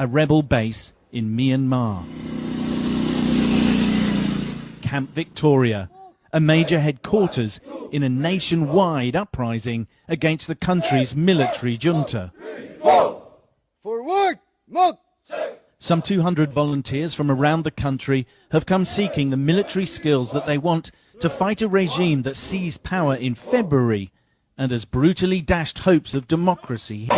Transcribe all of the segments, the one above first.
A rebel base in Myanmar. Camp Victoria, a major headquarters in a nationwide uprising against the country's military junta. Forward! Move! Some 200 volunteers from around the country have come seeking the military skills that they want to fight a regime that seized power in February and has brutally dashed hopes of democracy.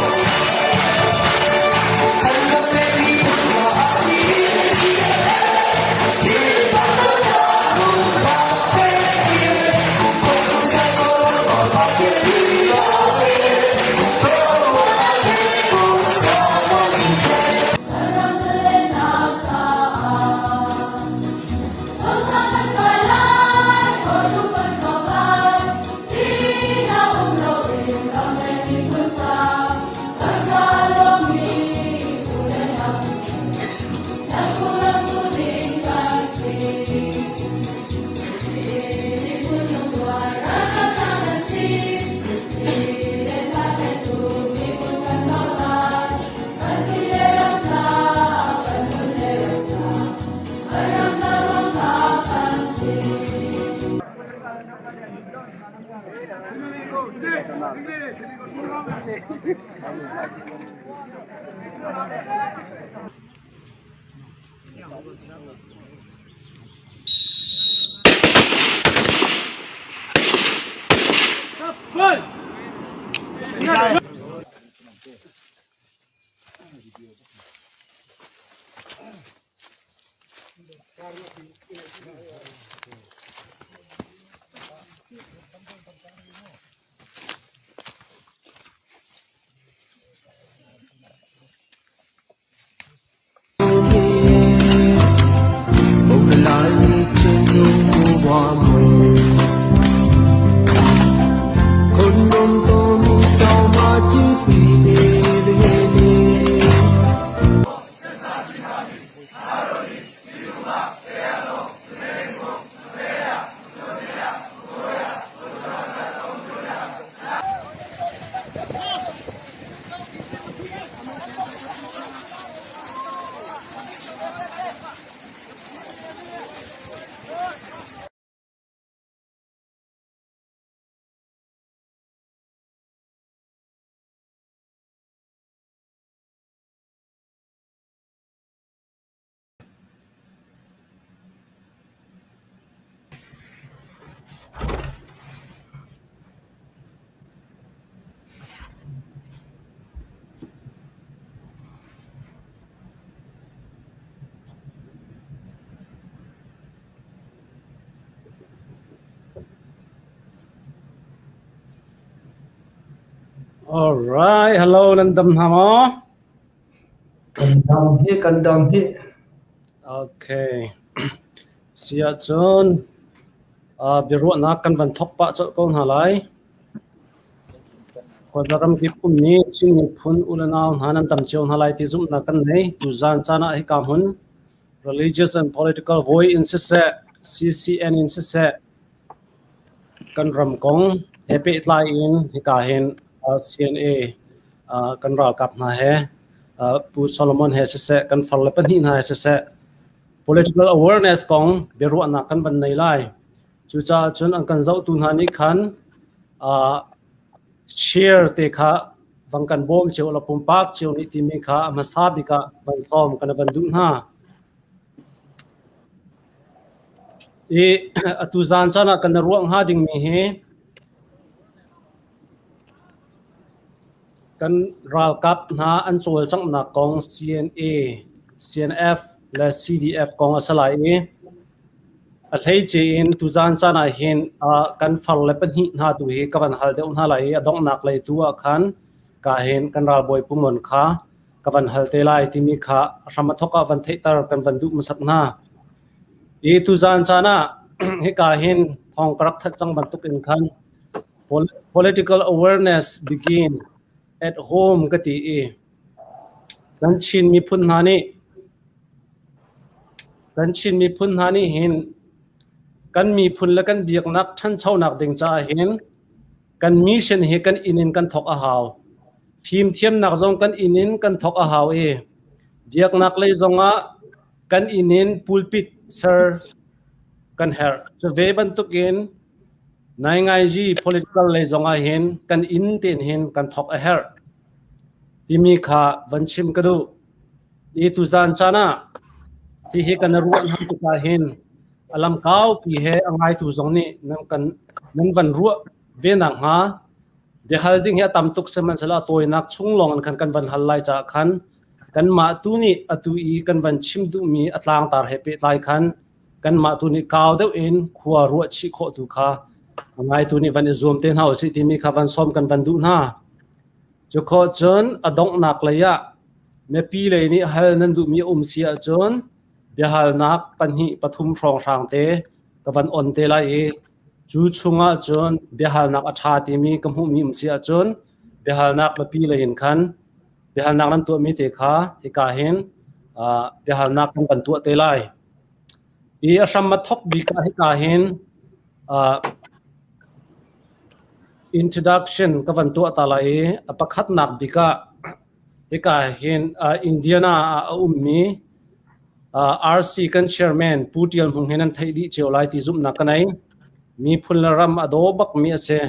All right, hello nan dam hna maw? Kan dam hi, kan dam hi. Okay. Si ahcun biaruahnak kan van thawk pah colh ko hna lai. Khuaza ramkip ummi Chin miphun u le nau hna nan tam cio hna lai ti zumhnak kan nei. Tuzaan caan ah hika hmun Religious and Political Voi in siseh, CCN in siseh, kan ram kong he pehtlai in hika hin CNA kan ralkap hna he Pu Solomon he siseh, kan farle pahnih hna he siseh, political awareness kong biaruahnak kan van nei lai. Cucaah cun an kan zohtu hna nih khan share te kha vang kan bawm cio la pumpak cio nih timi kha a hmasa bik ah van sawm kan van duh hna. I atu zan caan ah kan ruah hnga dingmi hi kan ralkap hna an cawlcanghnak kong CNA, CNF le CDF kong a si lai i a hleice in tuzaan caan ah hin kan far le pahnih hna tu hi ka van hal deuh hna lai i a donghnak lei tu ah khan ka hin kan ralbawi Pu Mon kha ka van hal te lai timi kha hram a thawk ah van theihter kan van duh hmasak hna. I tuzaan caan ah hika hin thawng ka rak thanh cang bantuk in khan Political awareness begin at home ka ti i kan Chin miphun hna nih kan Chin miphun hna nih hin kan miphun le kan biaknak ṭhanchonak ding caah hin kan mission hi kan inn in kan thawk a hau. Fimthiamnak zong kan inn in kan thawk a hau i. Biaknak lei zongah kan inn in pulpit ser kan herh. Cu ve bantukin naingaiji political lei zongah hin kan inn tein hin kan thawk a herh timi kha van chim ka duh. I tuzan caan ah hihi kan ruah hna tikah hin a lam kaupi he a ngaitu zong nih nan kan nan van ruah ve nakhnga biahal ding hi a tam tuk sihmanhsehlaw a tawinak chung lawng in khan kan van hal lai caah khan kanmah tu nih atu i kan van chim duhmi a tlangtar he pehtlai khan kanmah tu nih kau deuh in khua ruah chih khawh tu kha a ngaitu nih van i zuam te hna usih timi kha van sawm kan van duh hna. Cu khawh cun a donghnak lei ah mipi lei nih hal nan duhmi a um si ahcun biahalnak pahnih pathum hrawnghrang te ka van on te lai i cu chungah cun biahalnak a ṭha timi ka hmuhmi um si ahcun biahalnak mipi lei in khan biahalnak nan tuahmi te kha hika hin biahalnak kan van tuah te lai. I a hram a thawk bik ah hika hin introduction ka van tuah ta lai i a pakhatnak bik ah hika hin Indiana ah a ummi RC kan chairman Pu Tial Hmung he nan theih dih cio lai ti zumhnak ka nei. Miphun le ram a daw bakmi a si.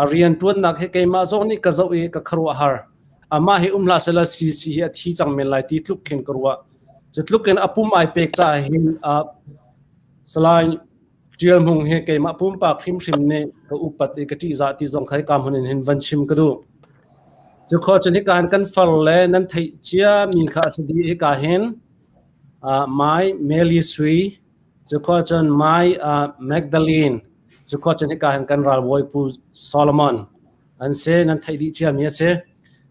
A rianṭuannak hi keimah zong nih ka zoh i ka khuaruahhar. Amah hi um hlah sehla CC hi a thi cang men lai ti tluk khin ka ruah. Cu tluk in a pum ai pek caah hin Salai Ṭial Hmung hi keimah pumpak hrimhrim nih ka upat i ka ṭihzah ti zong kha hika hmun in hin van chim ka duh. Cu khawh cun hika hin kan far le nan theih ciami kha a si dih hika hin Mai Mary Sui, cu khawh cun Mai Magdalene, cu khawh cun hika hin kan ralbawi Pu Solomon an si nan theih dih ciami a si.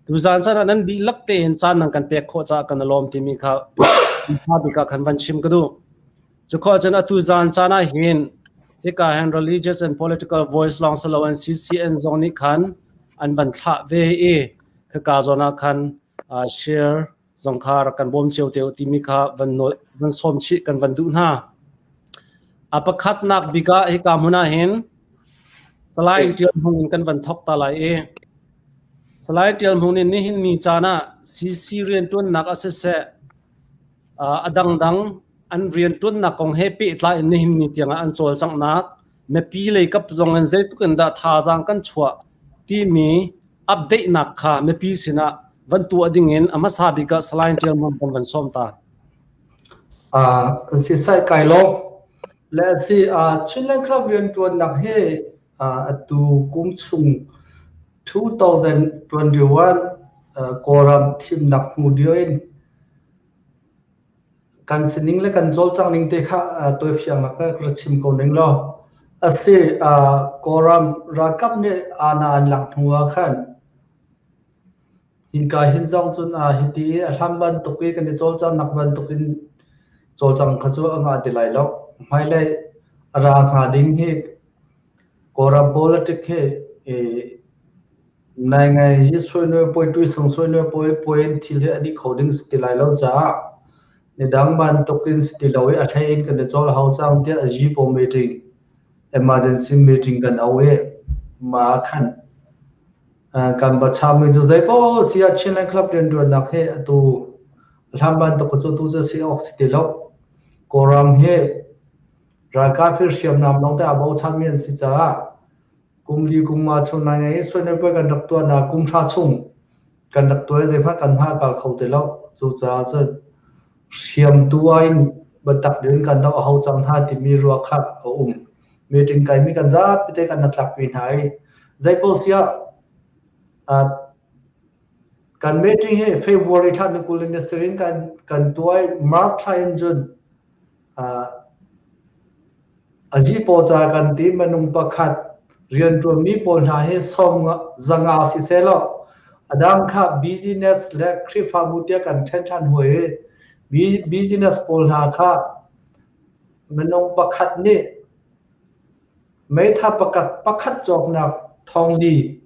Tuzaan caan ah nan dihlak tein caan nan kan pek khawh caah kan i lawm timi kha bik ah khan van chim ka duh. Cukhawh cun atu zaan caan ah hin hika hin religious and political voice lawng si loin CCN zong nih khan an van thlah ve i khaka zawn ah khan share zong kha rak kan bawm cio te u timi kha van nawl van sawm chih kan van duh hna. A pakhatnak bik ah hika hmun ah hin Salai Tial Hmung in kan van thawk ta lai i Salai Tial Hmung nih nihin ni caan ah CC riantuannak ah siseh a dangdang an riantuannak kong he pehtlai in nihin ni tiangah an cawlcanghnak mipi lei kap zong in zeitluk in dah thazaang kan chuah timi update nak kha mipi sinah van tuah ding in a hmasa bik ah Salai Tial Hmung kan van sawm ta. Kan si sai kai lo. Le si Chinland Club riantuannak hi atu kum chung 2021 Kawlram thimnak hmu dio in kan sining le kan cawlcangh ning te kha tawifiangnak ka ra chim ko ning law. Asi Kawlram ralkap nih aana an lak hnu ah khan hika hin zong cun hiti a hlam bantuk i kan i cawlcanghnak bantuk in cawlcang kha cu a ngah ti lai lo. Hmailei a ra hnga ding hi Kawlram politic hi Naingai hi suainawi puai tuisung suainawi puai puai in thil hi a dih kho ding si ti lai lo caah nidang bantuk in si ti lo i a hlei in kan i cawl hau cang tiah Zipo meeting emergency meeting kan auh i mah ah khan kan va chami cu zeipaoh si ah Chinland Club rianṭuannak hi atu hlan bantuk cu tu cu si awk si ti lo. Kawlram hi ralkap hi hriamnam lawngte aa bochanmi an si caah Kum li kum nga chung nai ngai i suainawi kan rak tuahnak kum hra chung kan rak tuah i zeihmanh kan hma kal kho ti lo. Cucaah cun hriamtu in biatak ding in kan doh a hau cang hna timi ruah kha a um. Meeting kaimi kan zapi te kan hnatlakpi hna i zeipaoh siah kan meeting hi February thla ni 20 ni sarih in kan tuah i March thla in cun Azipaw kan ti minung pakhat rianṭuanmi pawl hna hi sawm zanga sisehlaw a dang kha business le Khrihfabu tiah kan ṭhen ṭhan hawi i business pawl hna kha minung pakhat nih Meitha pakhat cawknak thongli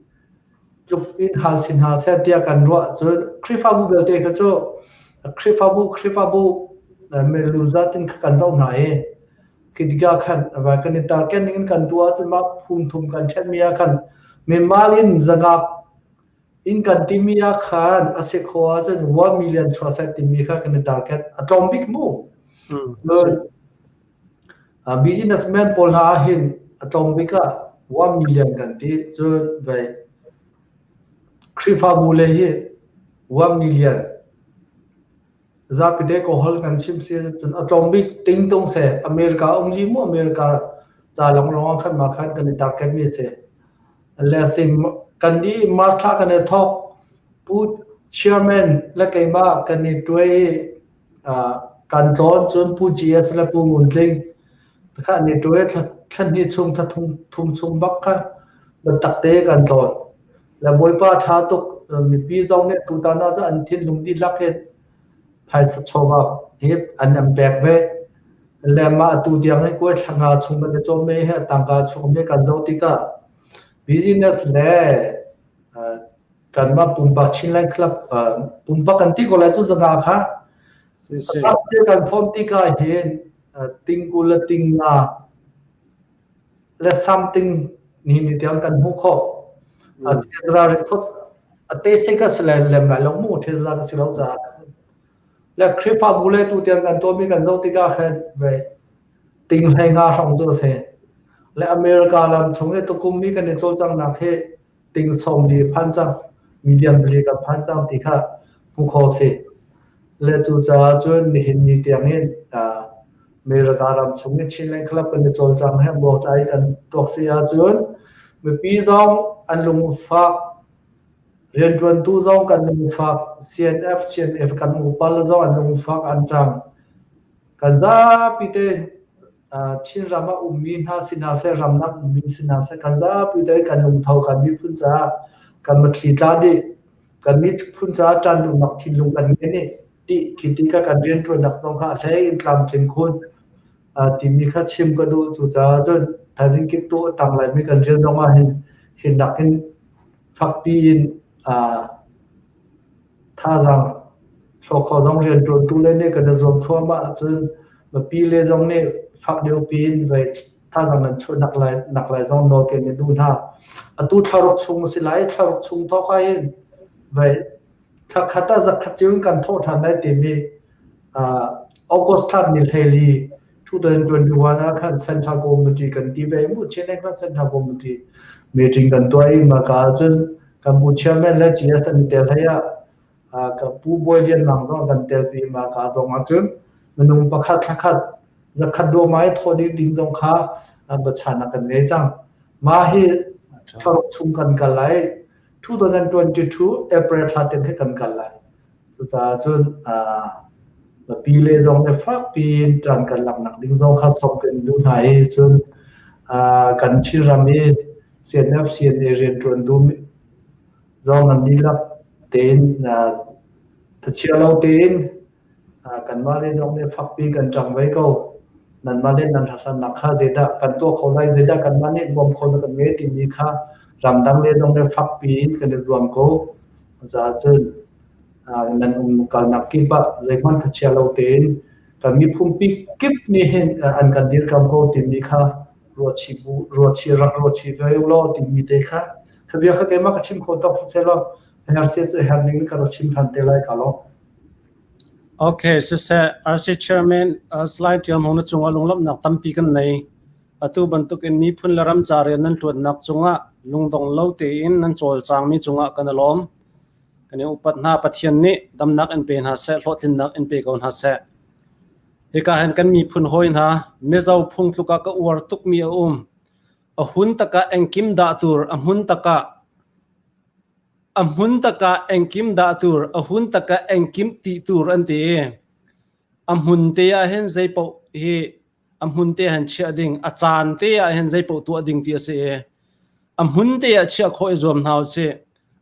tluk in hal si hna seh tiah kan ruah. Cun Khrihfabu belte kha cu Khrihfabu Khrihfabu milu zat in kan zoh hna i khi tikah khan kan i target ning in kan tuah ahcun mah phung thum kan ṭhenmi ah khan mimal in zangak. Inn kan timi ah khan a si khawh ahcun 1 million chuah seh timi kha kan i target. A tlawm bik mu. Cun businessman pawl hna ah hin a tlawm bik ah 1 million kan ti. Cun vei Khrihfabu le hi 1 million Zapite Kawlholh kan chim si cun a tlawm bik tingtung seh America um li mu America ca lawnglawng ah khan mah khan kan i target mi a si. Le sim kan nih March thla kan i thawk Pu Chairman le keimah kan i tuai i kan tlawn cun Pu GS le Pu Ngun Tling kha an i tuai thla hnih chung thla thum chung bak kha biatak te kan tlawn. Le Bawipa ṭha tuk mipi zong nih tutan ah cun an thinlung dihlak in phaisa chawva hi an an pek ve. Le mah atu tiang hi kuai thla nga chung kan i cawm mi hi tangka chung mi kan zoh tikah business le kanmah pumpak Chinland Club pumpak kan ti ko lai cu zanga kha kan phawm tikah hin tingkul le tingnga le something ni ni tiang kan hmuh khawh. Thezra record a te se ka si lem lai lo mu thezra ka si lo caah. Le Khrihfabu le tu tiang kan tuahmi kan zoh tikah khan ve ting hlei nga hrawng cu a si. Le America lam chung i tukum mi kan i cawlcanghnak hi ting sawmli phan cang million pali kan phan cang ti kha hmuh khawh si. Le cucaah cun nihin ni tiang in America ram chung i Chinland Club kan i cawlcang he muangtlai kan tuak si ahcun mipi zong an lungfak rianṭuantu zong kan lungfak CNF CNF kan upal zong an lungfak an ṭang kan zapi te Chinram ah ummi hna si hna seh, ramdang ummi si hna seh, kan zapi te kan lungtho kan miphun caah kan mitthli tla dih. Kan miphun caah ṭan duhnak thinlung kan ngei nih ti khi ti kha kan rianṭuannak zong kha a hlei in tlamtling khun timi kha chim ka duh. Cucaah cun thaizing kip tu a tang laimi kan rian zong ah hin hin nakin fakpi in Thazaang chuak kho zong rianṭuantu le nih kan i zuam thluahmah ahcun mipi le zong nih fak deuh piin vei thazaang nan chuah nak lai nak lai zong nawl kan i duh hna. Atu thlaruk chung a si lai. Thlaruk chung thawk ahhin vei thla khat ah zakhat cio in kan thawh ṭhan lai timi uh, August thla ni 14 2021 ah khan Central Committee kan ti ve mu Chin England Central Committee meeting kan tuah i maka ahcun kan bu chairman le GS an i tel hlei ah ka pu Bawi Lian Mang zong kan tel pi ma ka zong ahcun minung pakhat thlakhat zakhat duahmah i thawh ding ding zong kha bachan kan ngei cang. Mah hi thlaruk chung kan kal lai 2022 April thla ten khi kan kal lai. Cucaah cun mipi le zong nih fakpi in ṭan kan laknak ding zong kha sawm kan duh hna i cun kan Chinram i CNF CNA rianṭuantu zong nan dihlak tein thachia lo tein kanmah le zong nih fakpi kan ṭang ve ko. Nanmah le nan hasannak kha zeidah kan tuah kho lai, zeidah kanmah nih bawm kho na kan ngei timi kha ramdang le zong nih fakpi in kan i zuam ko. Cucaah cun nan um kalnak kip ah zeihmanh thachia lo tein kan miphunpi kip nih hin an kan dirkam ko timi kha ruahchih bu ruahchih rak ruahchih ve u law timi te kha kha bia kha keimah ka chim kho tawk siseh law her se cu her ning ka rak chim than te lai ka lo. Okay, siseh RC Chairman uh, slide tial hmong na cungah lunglawmhnak tampi kan nei. Atu bantukin miphun le ram ca rian nan ṭuannak cungah lungdong lo tein nan cawlcangmi cungah kan i lawm. Kan in upat hna. Pathian nih damnak in pe hna seh, hlawhtlinnak in pe ko hna seh. Hika hin kan miphun hawi hna Mizo phung tluk ah ka uar tukmi a um. A hun takah engkim dah tur, a hmun takah a hmun takah engkim dah tur, a hun takah engkim ti tur an ti. A hmun te ah hin zeipaoh hi a hmun te han chiah ding a caan te ah hin zeipaoh tuah ding ti a si i a hmun te ah chiah khawh i zuam hna usih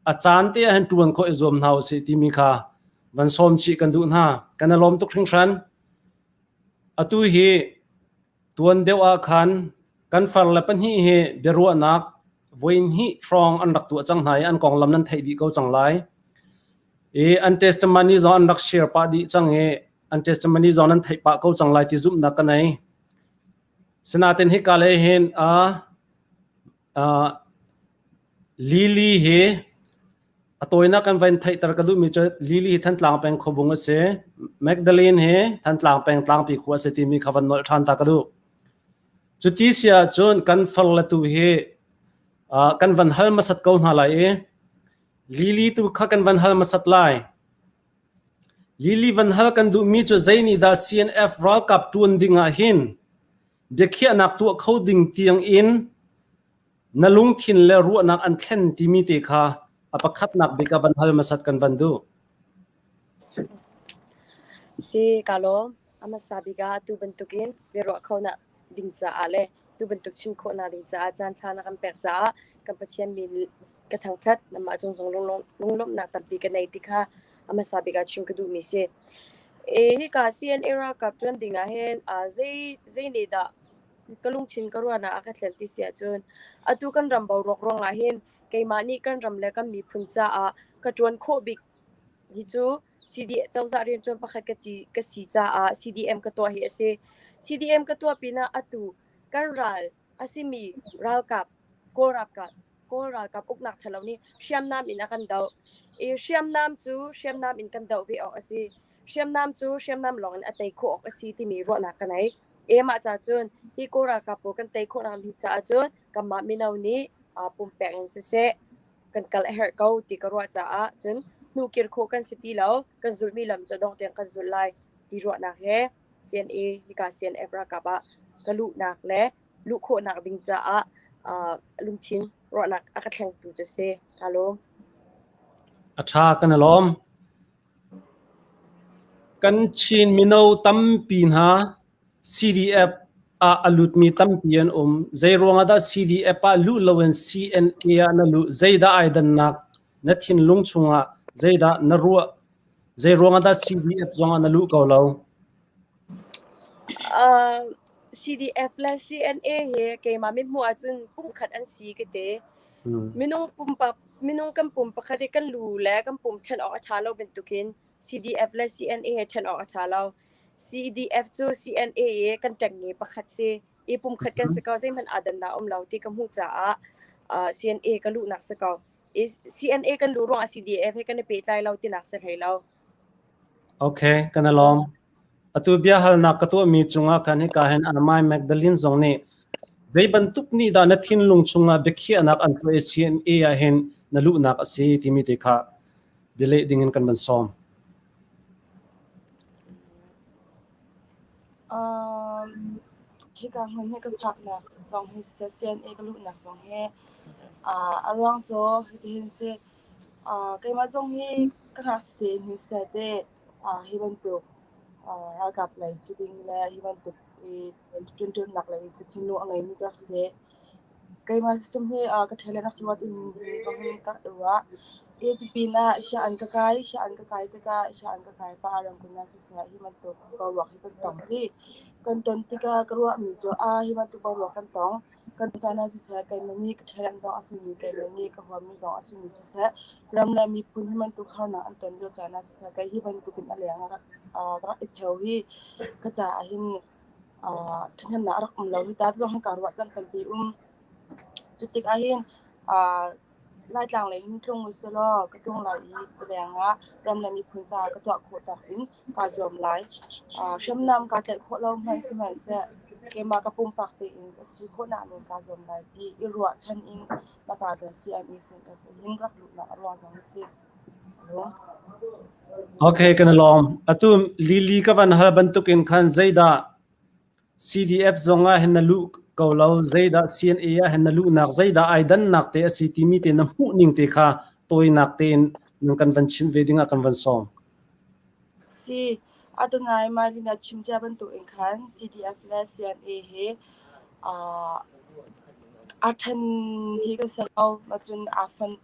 a caan te ah hin ṭuan khawh i zuam hna usih timi kha van sawm chih kan duh hna kan i lawm tuk hringhran atu hi tuan deuh ah khan kan far le pahnih hi biaruahnak voi hnih hrawng an rak tuah cang hna i an konglam nan theih dih ko cang lai i an testimony zong an rak share pah dih cang i an testimony zong nan theih pah ko cang lai ti zumhnak ka nei. Sinain hika le hin a Lily hi A tawinak kan van theihter ka duhmi cu Lily hi Thantlang peng khuabung a si. Magdalene hi Thantlang peng tlangpi khua a si timi kha van nolh ṭhan ta ka duh. Cuti si ahcun kan far le tu hi kan van hal hmasat ko hna lai i Lily tu kha kan van hal hmasat lai. Lily van hal kan duhmi cu zei nih dah CNF ralkap ṭuan ding ah hin biakhiahnak tuah kho ding tiang in na lungthin le ruahnak an thlen timi te kha a pakhatnak bik ah van hal hmasat kan van duh. Si ka lawm. A hmasa bik ah atu bantukin biaruah khonak ding caah le tu bantuk chim khawhnak ding caah caan ṭha na kan pek caah kan Pathian min ka thangṭhat. Nangmah cung zong lunglawmhnak tampi ka nei ti kha a hmasa bik ah chim ka duhmi si. E, hika CNA ralkap ṭuan ding ah hin zei zei nih dah ka lungthin ka ruahnak a ka thlel ti si ahcun atu kan ram boruak ruangah hin keimah nih kan ram le kan miphun caah ka ṭuan khawh bik hi cu CD cozah rianṭuan pakhat ka, ci, ka si caah CDM ka tuah hi a si. CDM ka tuah pinah atu kan ral a simi ralkap Kawl ralkap Kawl ralkap uknak ṭhalo nih hriamnam in a kan doh. I hriamnam cu hriamnam in kan doh ve awk a si. Hriamnam cu hriamnam lawng in a tei khawh awk a si timi ruahnak ka nei. E mah ca cun hi Kawl ralkap pawl kan tei khawh nakding caah cun kanmah mino nih pumpek in siseh kan kal a herh ko ti ka ruah caah cun hnukir khawh kan si ti lo. Kan zulhmi lam cu dongh tiang kan zulh lai ti ruahnak he CNA hika CNF ralkap ah ka luhnak le luh khawhnak ding caah lungthin ruahnak a ka thlengtu cu si. Kaa lawm. A ṭha kan i lawm. Kan Chin mino tampi hna CDF ah a lutmi tampi an um. Zeiruang ah dah CDF ah luh loin CNA ah na luh? Zeidah ai dannak? Na thinlung chungah zeidah na ruah? Zeiruang ah dah CDF zong ah na luh ko lo? CDF le CNA hi keimah mithmuh ahcun pumkhat an si ka ti. Minung pumpak minung kan pum pakhat i kan lu le kan pum ṭhen awk a ṭha lo bantukin CDF le CNA he ṭhen awk a ṭha lo. CDF cu CNA i kan ṭengnge pakhat si i pumkhat kan si ko zeihmanh aa dannak um lo ti ka hmuh caah CNA ka luhnak si ko. I CNA kan luh ruangah CDF he kan i pehtlai lo tinak si hlei lo. Okay, kan i lawm. Atu biahalnak ka tuahmi cungah khan hika hin Amai Magdalene zong nih zei bantuk nih dah na thinlung chungah biakhiahnak an tuah i CNA ah hin na luhnak a si timi te kha bialeh dingin kan van sawm. Um, hika hmun hi ka phaknak zong hi siseh CNA ka luhnak zong hi uh, a ruang cu hitihin si uh, keimah zong hi ka ngakchia tein hin seh te hi bantuk ralkap lei si ding le hi bantuk i rianṭuannak lei si thinlung a ngeimi ka rak si. Keimah system hi ka ṭhel rak si ruat in zong hin ka rak i ruah. I cu pinah sianginn ka kai, sianginn ka kai tikah sianginn ka kai pah ah ramkun ah siseh hi bantuk boruak hi kan tong ti. Kan ton tikah ka ruahmi cu aa hi bantuk boruak kan tong. Kan caan ah siseh keimah nih ka ṭhel zong a simi keimah nih ka huammi zong a simi siseh ram le miphun hi bantuk harnak an ton lio caan ah siseh kei hi bantukin a leng ah ka rak i pheo hi ka caah hin ṭhahnemnak a rak um lo hi ta zong hi kaa ruahchan tampi um. Cu tikah hin Laitlang lei hin tlung usilaw ka tlung lai i culeng ah ram le miphun caah ka tuah khawh tawk in kaa zuam lai. Hriamnam kaa tlaih khawh lo hmanh sihmanhseh keimah ka pumpak tein a si khawhnak ning kaa zuam lai ti i ruahchan in maka le CNE Center hin rak luhnak a ruang zong a si. Okay, kan i lawm. Atu Lily ka van hal bantukin khan zeidah CDF zong ah hin na luh ko lo, zeidah CNA ah hin na luhnak, zeidah ai dannak te a si timi te na hmuh ning te kha tawinak tein nang kan van chimh ve ding ah kan van sawm. Si, atu ngai mai na chim cia bantuk in khan CDF le CNA hi aa ṭhen hi kan si lo, cun aa fonh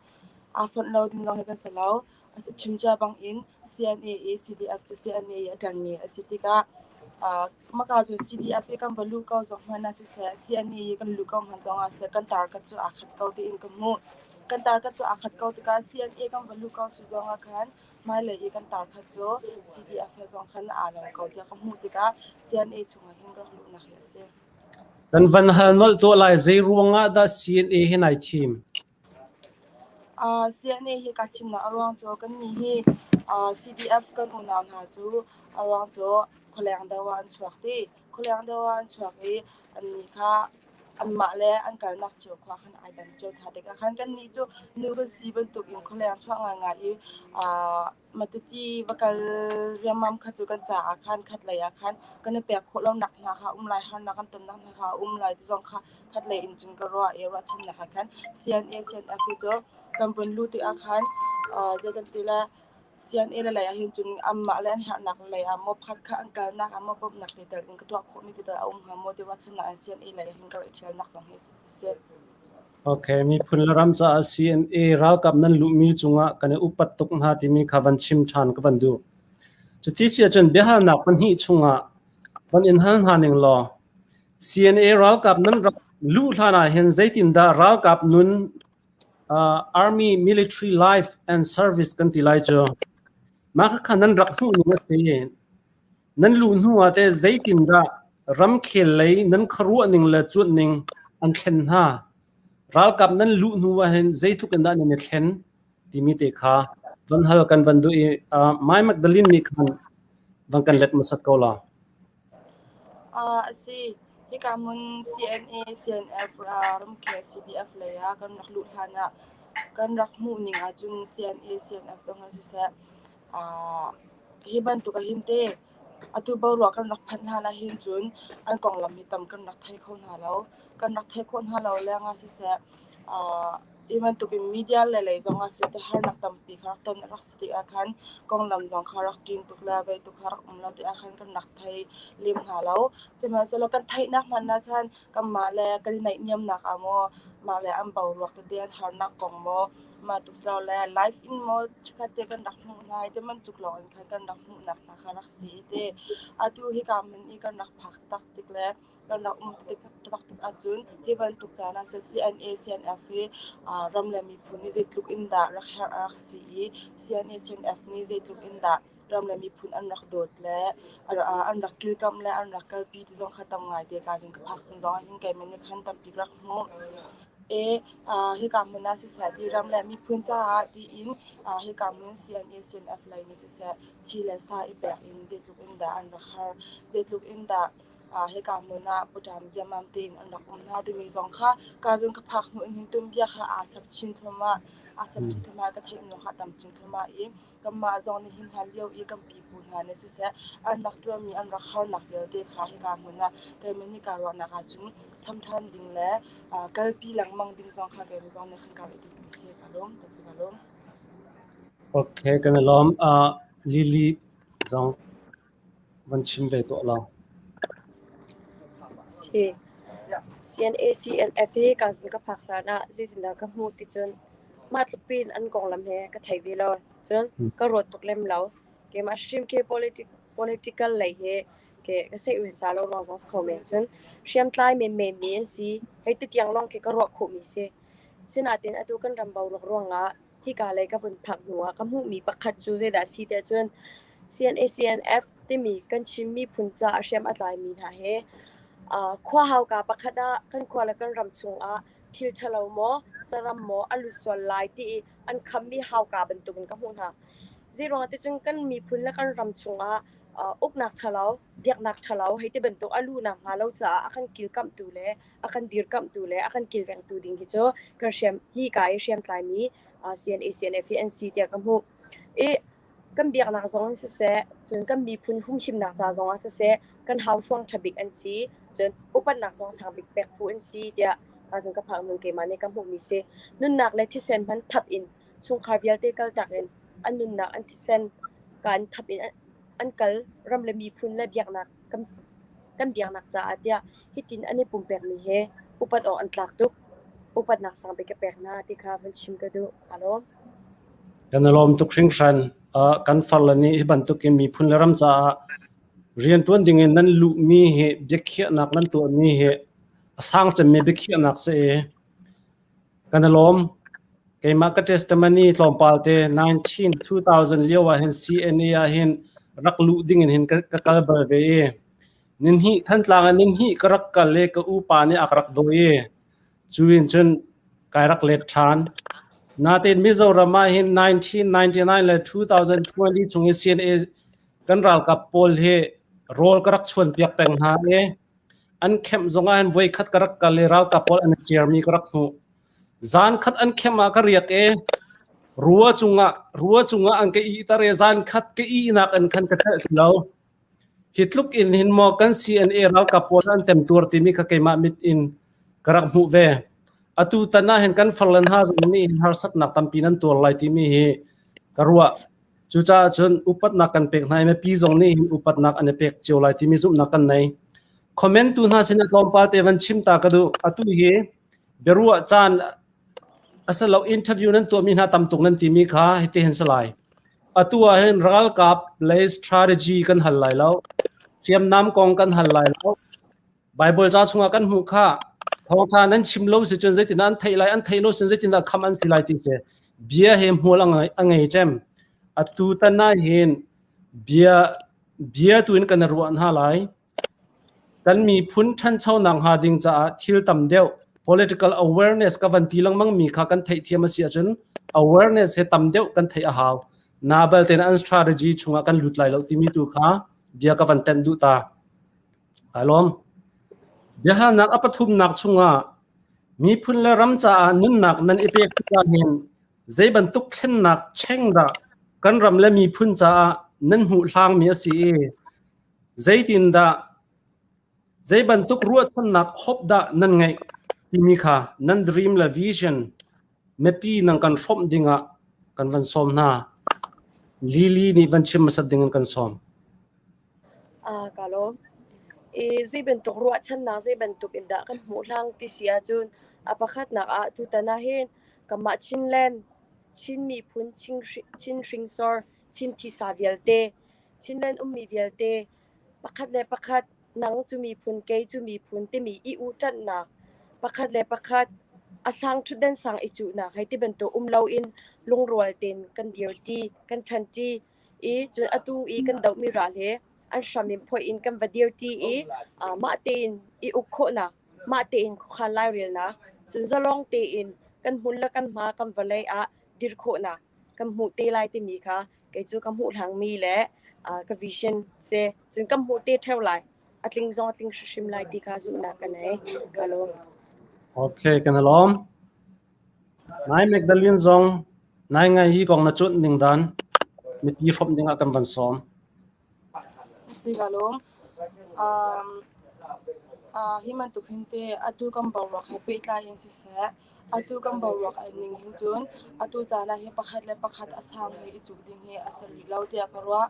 aa fonh lo ding zong hi kan si lo. Chim cia bang in CNA i CDF cu CNA i a ṭanmi a si tikah maka cu CDF i kan va luh ko zong hmanh ah siseh, CNA i kan luh ko hmanh zong ah siseh, kan target cu aa khat ko tiin ka hmuh. Kan target cu aa khat ko tikah CNA kan va luh ko cu zong ah khan hmailei i kan target cu CDF he zong khan aa lo ko tiah ka hmuh tikah CNA chungah hin rak luhnak hi a si. Kan van hal nolh tuah lai, zei ruangah dah CNA hi nai thim? CNA hi kaa thimnak a ruang cu kannih hi CDF kan unau hna cu a ruang cu khualeng deuh ah an chuak ti. Khualeng deuh ah an chuak i annih kha anmah le an kalnak cio khua khan ai dan cio hna tikah khan kannih cu nu kan si bantukin khualeng chuak ngaingai i Matati va kal riammam kha cu kan caah khan khatlei ah khan kan i pek khawh lonak hna kha um lai, harnak kan tonnak hna kha a um lai ti zong kha khatlei in cun ka ruah i ruahchannak ah khan CNA CNF hi cu kan vun luh tikah khan zei kan ti le CNA le lei ah hin cun anmah le an herhnak lei ah maw pakhat kha an kalnak ah maw bawmhnak te tel in ka tuah khawhmi te tal a um hnga maw ti ruahchannak in CNA lei ah hin ka rak i ṭhialnak zong hi a si. Okay, miphun le ram caah CNA ralkap nan luhmi cungah kan i upat tuk hna timi kha van chim ṭhan ka van duh. Cuti si ahcun biahalnak pahnih chungah van in hal hna ning law CNA ralkap nan rak luh hlan ah hin zeitindah ralkap nun uh, army military life and service kan ti lai cu mah kha nan rak hmuh ning a si. Nan luh hnu ah teh zeitindah ramkhel lei nan khuaruah ning le cuanh ning an thlen hna? Ralkap nan luh hnu ah hin zeitluk in dah nan i thlen timi te kha van hal kan van duh i uh, Mai Magdalene nih khan van kan let hmasat ko la. Uh, a si. Hika hmun CNA, CNF, uh, ramkhel CDF lei ah kan rak luh hlan ah kan rak hmuh ning ahcun CNA, CNF zong ah siseh Hi bantuk ahhin te atu boruak kan rak phanh hlan ahhin cun an konglam hi tam kan rak thei kho hna lo. Kan rak theih khawh hna lo lengah siseh hi bantukin media le lei zongah siseh harnak tampi kha rak ton a rak si tikah khan konglam zong kha rak ṭin tuk le vei tuk kha rak um lo tikah khan kan rak thei lem hna lo. Sihmanhsehlaw kan theihnak hmanh ah khan kanmah le kan i naihniamnak ah maw mah le an boruak tete an harnak kong maw Mah tuk lo le live in maw chikkhat te kan rak hmuh hna i tibantuk lawng in khan kan rak hmuhnak hna kha rak si i te atu hika hmun i kan rak phak tak tik le kan rak um tik tak tik ahcun hi bantuk caan ah CNA CNF hi ram le miphun nih zeitluk in dah rak herh a rak si i CNA CNF nih zeitluk in dah ram le miphun an rak dawt le an rak kilkamh le an rak kalpi ti zong kha tam ngai te ka zing ka phak zong ah hin keimah nih khan tampi ka rak hmuh. E hika hmun ah siseh ti ram le miphun caah tiin hika hmun CNA CNF lei nih siseh thi le sa i pek in zeitluk in dah an rak har zeitluk in dah hika hmun ah pawṭam ziamam tein an rak um hna timi zong kha ka zun ka phak hnu in hin tumbia kha aa chap chin thluahmah aa chap chin thluahmah ka theih kha tam chin thluahmah i Kanmah zong nih hin hlan lio i kan pipu hna nih siseh an rak ṭuanmi an rak harnak vialte kha hika hmun ah keimah nih kaa ruahnak ahcun cham ṭhan ding le kalpi lengmang ding zong kha keimah zong nih khan kaa ruah ding si. Ka lawm. Ka lawm. Okay, kan i lawm. Uh, Lily zong van chim ve tuah law. Si. CNA CNF hi ka sin ka phak hlan ah zeitindah ka hmuh ti cun mah tluk piin an konglam he ka thei ve lo. Cun ka ruat tuk lem lo. Keimah hrim khi politic, political lei hi ke ka sei unsa lo ruang zong si kho men. Cun hriamtlai menmen mi an si. Hei ti tiang lawng khi ka ruah khawhmi si. Sinain atu kan ram boruak ruangah Hika lei ka vun phak hnuah ka hmuhmi pakhat cu zeidah a si tiah cun CNA CNF timi kan Chin miphun ca a hriam a tlaimi hna he khua hauka pakhat ah kan khua le kan ram chungah thil ṭhalo maw saram maw a lut sual lai ti i an khammi hauka bantukin ka hmuh hna. Zeiruangah ticun kan miphun le kan ram chungah uknak ṭhalo, biaknak ṭhalo hei ti bantuk a luhnak hnga lo caah a kan kilkamhtu le a kan dirkamhtu le a kan kilvengtu ding hi cu kan hriam hi ka i hriamtlaimi CNA CNF hi an si tiah ka hmuh. I kan biaknak zong in siseh, cun kan miphun humhimnak ca zong ah siseh, kan hauhruang ṭha bik an si, cun upatnak zong sang bik pek phu an si tiah ka ka phak nun keimah nih ka hmuhmi si. Nunnak le thisen hmanh thap in chungkhar vialte kaltak in an nunnak an thisen ka an thap in an kal ram le miphun le biaknak kan kan biaknak caah tiah hitin an i pumpekmi he upat awk an tlak tuk. Upatnak sang bik ka pek hna ti kha van chim ka duh. Aa lawm. Kan i lawm tuk hringhran. Uh, kan farle nih hi bantukin miphun le ram caah rianṭuan dingin nan luhmi hi biakhiahnak nan tuahmi hi a sang cemmi biakhiahnak si i Kan i lawm. Keimah ka testimony tlawmpal te 19 2000 lio ah hin CNA ah hin rak luh ding in hin ka, ka kal bal ve i ninhnih Thantlang ah ninhnih ka rak kal i ka upa nih a ka rak dawi i cu in cun kai rak let ṭhan. Natein Mizoram ah hin 1999 le 2020 chung i CNA kan ralkap pawl hi rawl ka rak chuan piak peng hna i an kemh zong ah hin voi khat ka rak kal i ralkap pawl an i ciarmi ka rak hmuh. Zan khat an kemh ah ka riak i rua cungah rua cungah an ka ihter i zan khat ka ihnak in khan ka thelh ti lo. Hi tluk in hin maw kan CNA ralkap pawl an temtuar timi kha keimah mit in ka rak hmuh ve. Atu tan ah hin kan farle hna zong nih hin harsatnak tampi nan tuar lai timi hi ka ruah. Cucaah cun upatnak kan pek hna i mipi zong nih hin upatnak an i pek cio lai timi zumhnak kan nei. Comment tu hna sin ah tlawmpal te van chim ta ka duh. Atu hi biaruah caan asilo interview nan tuahmi hna tam tuk nan timi kha hiti hin si lai. Atu ah hin ralkap lei strategy kan hal lai lo. Hriamnam kong kan hal lai lo. Bible ca chungah kan hmuh kha thawngtha nan chim lo si cun zeitindah an theih lai an theih lo cun zeitindah kham an si lai ti si bia he hmual a ngei cem atu tan ah hin bia bia tu in kan ruah hna lai kan miphun ṭhanchonak hnga ding caah thil tam deuh political awareness ka van ti lengmang mi kha kan theihthiam a si ahcun awareness he tam deuh kan theih a hau na balte an strategy chungah kan lut lai lo timi tu kha bia ka van tenh duh ta Kai lawm. Biahalnak a pathumnak chungah miphun le ram caah nunnak nan i pek tikah hin zei bantuk thlennak cheng dah kan ram le miphun caah nan hmuh hlangmi a si i zeitindah zei bantuk ruahchannak hope dah nan ngeih timi kha nan dream le vision mipi nan kan hrawmh dingah kan van sawm hna. Lily nih van chim hmasat dingin kan sawm. Ka lawm. I zei bantuk ruahchannak zei bantuk in dah kan hmuh hlang ti si ahcun a pakhatnak ah tutan ah hin kanmah Chinland, Chin miphun, Chin hringsor, Chin thisa vialte, Chinland ummi vialte pakhat le pakhat nang cu miphun, kei cu miphun timi i uhṭanhnak, pakhat le pakhat a sang ṭhutdan sang i cuhnak hei ti bantuk um loin lungrual tein kan dirṭi, kan ṭhanṭi. I cun atu i kan dohmi ral hi an hram in phoih in kan va dirṭi i mah tein i uk khawhnak, mah tein khuakhan lairelnak, cun zalong tein kan hmun le kan hma kan vawlei ah dir khawhnak kan hmuh te lai timi kha kei cu ka hmuh hlangmi le ka vision si. Cun kan hmuh te ṭheo lai. A tling zong a tling hrimhrim lai ti kha zumhnak ka nei. Ka lawm. Okay, kan i lawm. Nai Magdalene zong nai ngai hi kong na cuanh ning dan mipi hrawmh ding ah kan van sawm. Si ka lawm. Um, uh, hi bantuk hin te atu kan boruak he pehtlai in siseh, atu kan boruak ai ning hin cun atu caan ah hi pakhat le pakhat a sang he i cuk ding hi a si rih lo tiah ka ruah.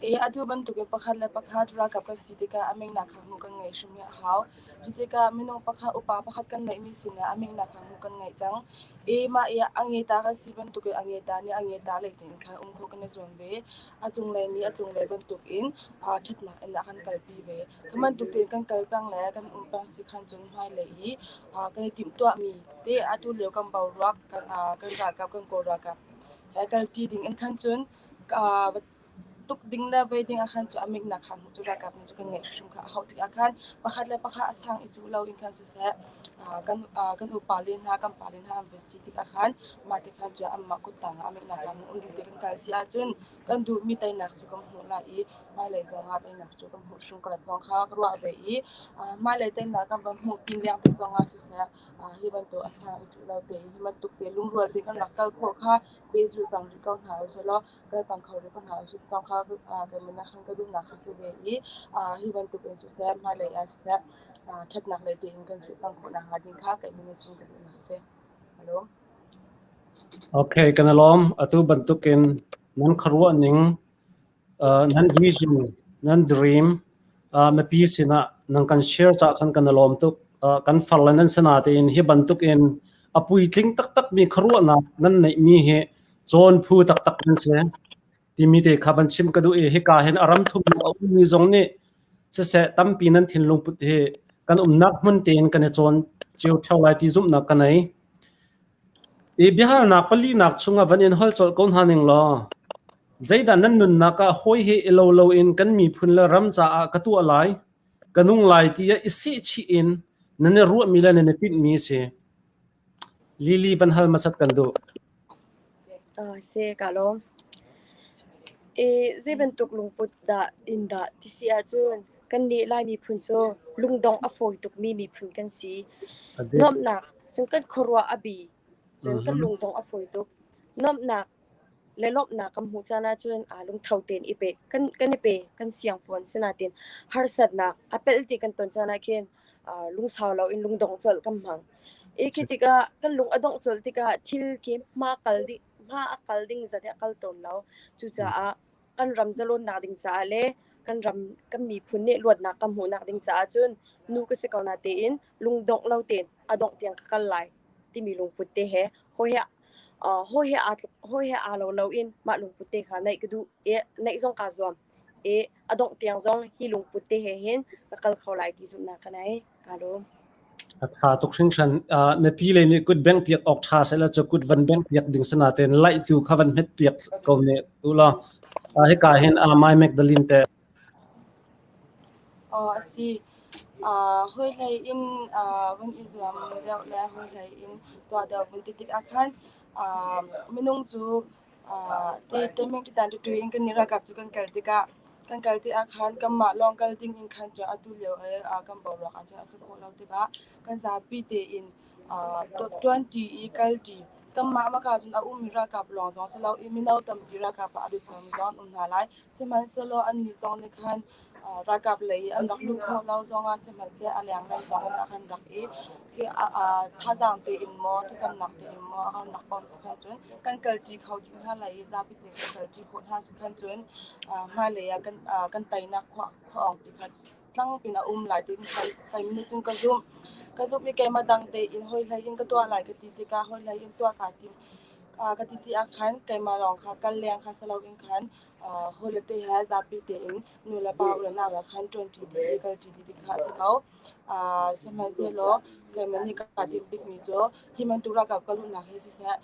I atu bantukin pakhat le pakhat ralkap kan si tikah a mengnak kha hmuh kan ngeih hrim hi a hau. Cu tikah minung pakhat upa pakhat kan ngeihmi sinah a mengnak kha hmuh kan ngeih cang. I mah i a ngeta kan si bantukin a ngeta nih a ngeta lei tein khan um khawh kan i zuam ve. A cunglei nih a cunglei bantukin ṭhatnak in a kan kalpi ve. Khi bantuk tein kan kal peng le kan um peng si khan cun hmailei i kan i timhtuahmi te atu lio kan boruak kan ralkap kan Kawl ralkap he kalṭi ding in khan cun tuk ding le vei ding ah khan cu a miknak kha hmuh cu ralkap nih cu kan ngeih hrim kha a hauh tikah khan pakhat le pakhat a sang i cuh lo in khan siseh kan kan upa le hna kan pa le hna an va si tikah khan mah ti khan cu anmah kuttang ah a miknak kha um ding te kan kal si ahcun kan duhmi teinak cu kan hmuh lai i hmailei zong ah teinak cu kan hmuh hrim ka zong kha ka ruah ve i hmailei teinak kan va hmuh pin leng te zong ah siseh hi bantuk a sang i cuh lo te hi bantuk te lungrual te kan rak kal khawh kha pehzulh peng rih ko hna usih law kal peng kho rih ko hna usih ti kha keimah khan ka duhnak kha si ve i hi bantuk in siseh hmailei ah siseh ṭhatnak lei tein kan zulh peng khawh nakhnga ding kha keimah nih cun ka duhnak a si. Hello. Okay, kan i lawm. Atu bantukin nan khuaruah ning Nan vision, nan dream mipi sinah nan kan share cah khan kan i lawm tuk. Kan far le nan sana tein hi bantuk in a puitling taktakmi khuaruahnak nan neihmi hi cawn phu taktak nan si. Timi te kha van chim ka duh i hika hin a ram thum a ummi zong nih siseh tampi nan thinlung put hi kan umnak hmun tein kan i cawn cio theo lai ti zumhnak ka nei. I biahalnak palinak chungah van in hol colh ko hna ning law Zeidah nan nunnak ah hawi he i lo loin kan miphun le ram caah ka tuah lai, ka nung lai tiah i sehchih in nan i ruahmi le nan i tinhmi a si. Lily van hal hmasat kan duh. Si ka lawm. I zei bantuk lungput dah in dah ti si ahcun kannih Lai miphun cu lungdongh a fawi tukmi miphun kan si. Nuamhnak cun kan khuaruah a bi. Cun kan lungdongh a fawi tuk. Nuamhnak le lawmhnak kan hmuh caan ahcun aa lungtho tein i pe kan kan i pe kan siang fawn. Sinain harsatnak a pelh ti kan ton caan ah khin lungsau loin lungdongh colh kan hmang. I khi tikah kan lung a dongh colh tikah thil khi hma kal ding hma a kal ding zat hi a kal tawn lo. Cucaah kan ram zalawnnak ding caah le kan ram kan miphun nih luatnak kan hmuhnak ding caah cun nu ka si ko na tein lungdongh lo tein a dongh tiang ka kal lai timi lungput te he hawi he hawi he aa hawi he aa lo loin mah lungput te kha neih ka duh i neih zong kaa zuam i a dongh tiang zong hi lungput te he hin ka kal kho lai ti zumhnak ka nei. Kaa lawm. A ṭha tuk hringhran. Mipi lei nih kut bengh piak awk ṭha sehla cu kut van bengh piak ding si nain laih tu kha van hmet piak ko ne u law. Hika hin Mai Magdalene te. Aw a si. Hawi hlei in vun i zuam deuh le hawi hlei in tuah deuh vun ti tik ah khan minung cu Ti in kan nih ralkap cu kan kal tikah kan kal tikah khan kanmah lawng kal ding in khan cun atu lio i kan boruak ahcun a si khawh lo tikah kan zapi tein ṭuanṭi i kalṭi. Kanmah maka cun a ummi ralkap lawng zong si loin mino tampi ralkap ah a lut lomi zong an um hna lai. Sihmanhsehlaw annih zong nih khan ralkap lei i an rak luh khawh lo zongah sihmanhseh a lenglei zongin a kan rak i thazaang tein maw thlacamnak tein maw a kan rak bawmh si khan cun kan kalṭi kho dih hna lai i zapi tein kan kalṭi khawh hna si khan cun hmailei ah kan kan teinak khua awng ti kha tlangpin a um lai tiin keimah nih cun ka zumh. Ka zumh i keimah dang tein hawi hlei in ka tuah lai ka ti tikah hawi hlei in tuah kaa tim ka ti ti ah khan keimah lawng kha kal leng kha si loin khan hawile te he zapi tein nu le pa u le nau he khan ṭuanṭi dih i kalṭi dih ding kha a si ko. Sihmanhsehlaw keimah nih kaa timh bikmi cu hi bantuk ralkap ka luhnak hi siseh,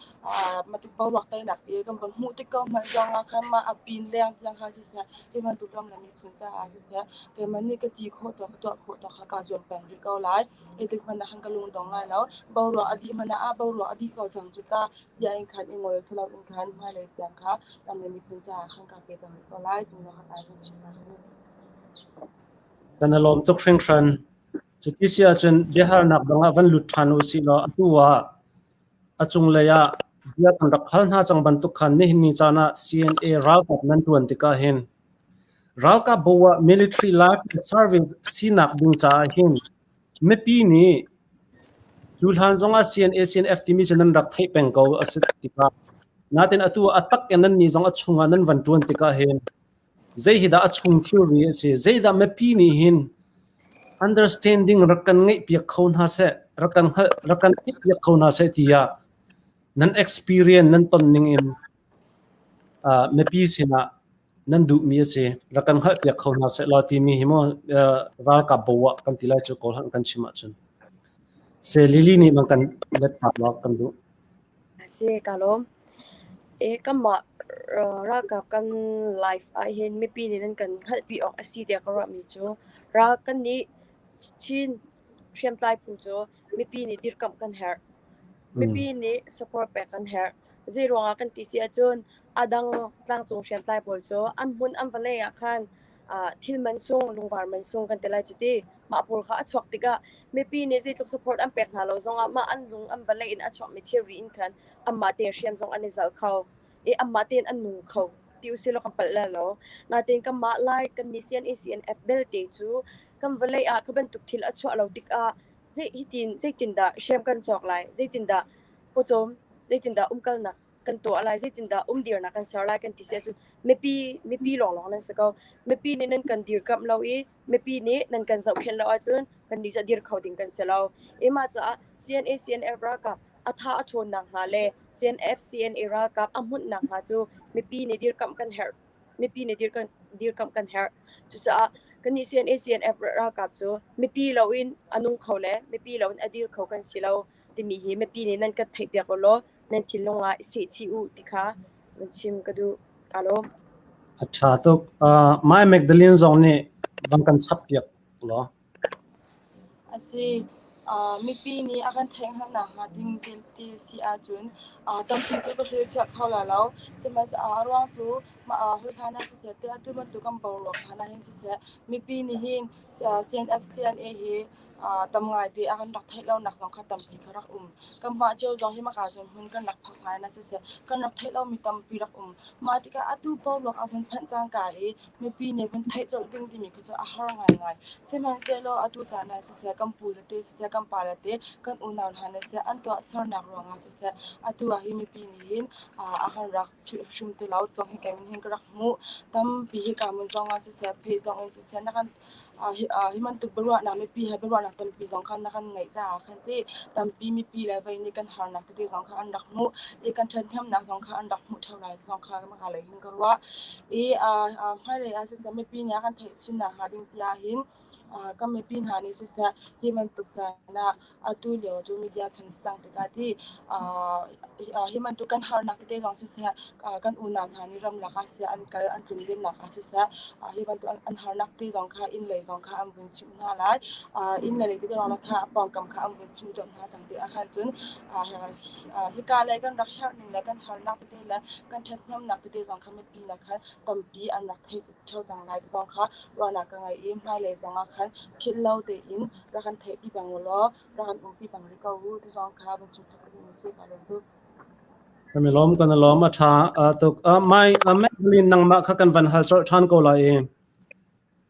matik boruak teinak i kan von hmuh tik ko hmanh zongah khan mah a pin leng tiang kha siseh, hi bantuk ram le miphun caah siseh, keimah nih ka ti khawh tawk, ka tuah khawh tawk kha kaa zuam peng rih ko lai. Zeitik hmanh ah khan ka lungdong lai lo. Boruak a dih hmanh ah, boruak a dih ko cang cu ta, tiah in khan i ngol si loin khan hmailei tiang kha ram le miphun caah khan kaa pe peng rih ko lai timi kha kai kan chimnak a si. Kan i lawm tuk hringhran. Cuti si ahcun biahalnak dang ah van lut ṭhan u sih law atu ah a cunglei ah bia kan rak hal hna cang bantuk khan nihin ni caan ah CNA ralkap nan ṭuan tikah hin ralkap bo ah military life and service sinak ding caah hin mipi nih cu hlan zongah CNA CNF timi cu nan rak theih peng ko a si tikah natin atu a tak in nan nih zong a chungah nan van ṭuan tikah hin Zei hi dah a chung thilri a si? Zeidah mipi nih hin understanding rak kan ngeihpiak kho hna seh, rak kan hngalh, rak kan theihpiak kho hna seh tiah nan experience nan ton ning in uh, mipi sinah nan duhmi a si rak kan hngalhpiak kho hna seh law timi hi maw uh, ralkap bo ah kan ti lai cu kawl kan chim ahcun se Lily nih man kan let tak law kan duh Si, ka lawm. Kanmah ralkap kan life ahhin mipi nih nan kan hngalhpi awk a si tiah ka ruahmi cu ral kannih Chin hriamtlai phu cu mipi nih dirkamh kan herh. Mipi nih support pek kan herh. Zeiruangah kan ti si ahcun a dang tlangcung hriamtlai pawl cu an hmun an vawlei ah khan thil man sung, lungvar man sung kan ti lai cu ti. Mah pawl kha a chuak tikah mipi nih zeitluk support an pek hna lo zongah mah an lung an vawlei in a chuakmi thilri in khan anmah tein hriam zong an i zalh kho i anmah tein an nung kho ti usih law kan palh lai lo. Nain kanmah Lai kan nih CNA CNF belte cu kan vawlei ah kha bantuk thil a chuah lo tikah zei hitin zeitindah hriam kan cawk lai, zeitindah pawcawm, zeitindah umkalnak kan tuah lai, zeitindah umdirnak kan ser lai kan ti si ahcun mipi mipi lawnglawng nan si ko. Mipi nih nan kan dirkamh lo i mipi nih nan kan zohkhenh lo ahcun kannih cu a dir kho ding kan si lo. I mah caah CNA CNF ralkap a tha a ṭhawnnak hnga le CNF CNA ralkap a hmunhnak hnga cu mipi nih dirkamh kan herh. Mipi nih dirkamh kan herh. Cucaah kannih CNA CNF ralkap cu mipi loin a nung kho le mipi loin a dir kho kan si lo timi hi mipi nih nan kan theihpiak u law nan thinlung ah i sehchih u ti kha van chim ka duh. Kaa lawm. A ṭha tuk. Uh, Mai Magdalene zong nih van kan chap piak law. A si. Mipi nih a kan theih hngalhnak hnga ding ti si ahcun tampi cu ka hrilhfiah kho lai lo. Sihmanhsehlaw a ruang cu hawi hlan ah siseh, tiah atu bantuk kan boruak hlan ah hin siseh, mipi nih hin CNF, CNA hi tam ngaite a kan rak theih lonak zong kha tampi kha rak um. Kanmah cio zong hi maka zawn hmun kan rak phak hlan ah siseh, kan rak theih lomi tampi rak um. Mah tikah atu boruak a vun phanh cangka i mipi nih vun theih colh ding timi khi cu a har ngaingai. Sihmanhsehlaw atu caan ah siseh, kan pu le te siseh, kan pa le te, kan unau hna nih siseh, an tuahsernak ruangah siseh, atu ah hi mipi nih hin a kan rak philh hrim ti lo. Zong hi kei hin ka rak hmuh. Tampi hika hmun zong ah siseh, pheh zong in siseh, na kan hi bantuk biaruahnak mipi he biaruahnak tampi zong kha na kan ngeih caah khan ti tampi mipi le vei nih kan harnak tete zong kha an rak hmuh i kan ṭhathnemnak zong kha an rak hmuh ṭheo lai zong kha maka lei hin ka ruah. I hmailei ah siseh mipi nih a kan theih chin nakhnga ding tiah hin kan mipi hna nih siseh hi bantuk caan ah atu lio cu media chan sang tikah ti hi bantuk kan harnak tete zong siseh kan unau hna nih ramlak ah siseh an kal an tlun lennak ah siseh hi bantuk an harnak te zong kha inn lei zong kha an vun chimh hna lai. Inn lei tete zong kha a pawngkam kha an vun chimh duak hna cang ti ah khan cun hika lei kan rak herh ning le kan harnak tete le kan ṭhathnemnak tete zong kha mipi nih khan tampi an rak theih ṭheo cang lai ti zong kha ruahnak ka ngei i hmailei zong ah khan philh lo tein rak kan theihpi peng u law rak kan umpi peng rih ko u ti zong kha vun chim chap ka duhmi si ka lawm tuk. Kan i lawm, kan i lawm. A ṭha tuk. Mai Madeline nangmah kha kan van hal colh ṭhan ko lai i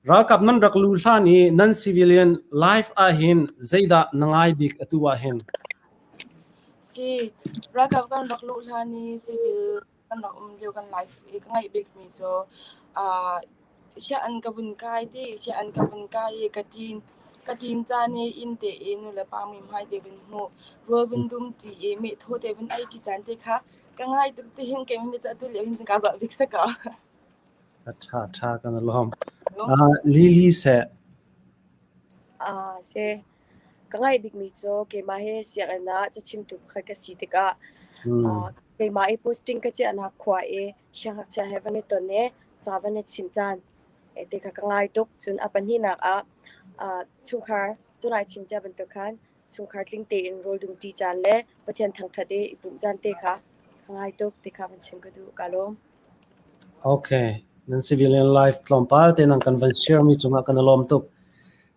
ralkap nan rak lu hlan i nan civilian life ahhin zeidah na ngai bik atu ahhin? Si, ralkap kan rak luh hlan i civil kan rak um lio kan life i ka ngaih bikmi cu sianginn ka vun kai ti sianginn ka vun kai i ka ṭin ka ṭin caan i inn te i nulepa muihmai te vun hmuh rawl vun dum ṭi i meh thaw te vun ei ṭi caan te kha ka ngai tuk ti hin keimah nih atu lio hin cun kaa ruah bik si ko. A ṭha ṭha kan i lawm. Lily seh. Si. Ka ngaih bikmi cu keimah hi sianginn ah cachimtu pakhat ka si tikah keimah i posting ka chiahnak khua i siangngakchia he van i ton i ca van i chim caan ti kha ka ngai tuk. Cun a pahnihnak ah chungkhar tunai chim cia bantuk khan chungkhar tling tein rawl dum ṭi caan le Pathian thangṭhat i i pumh caan te kha ka ngai tuk ti kha van chim ka duh. Kaa lawm. Okay. Nan civilian life tlawmpal te nan kan van share mi cungah kan i lawm tuk.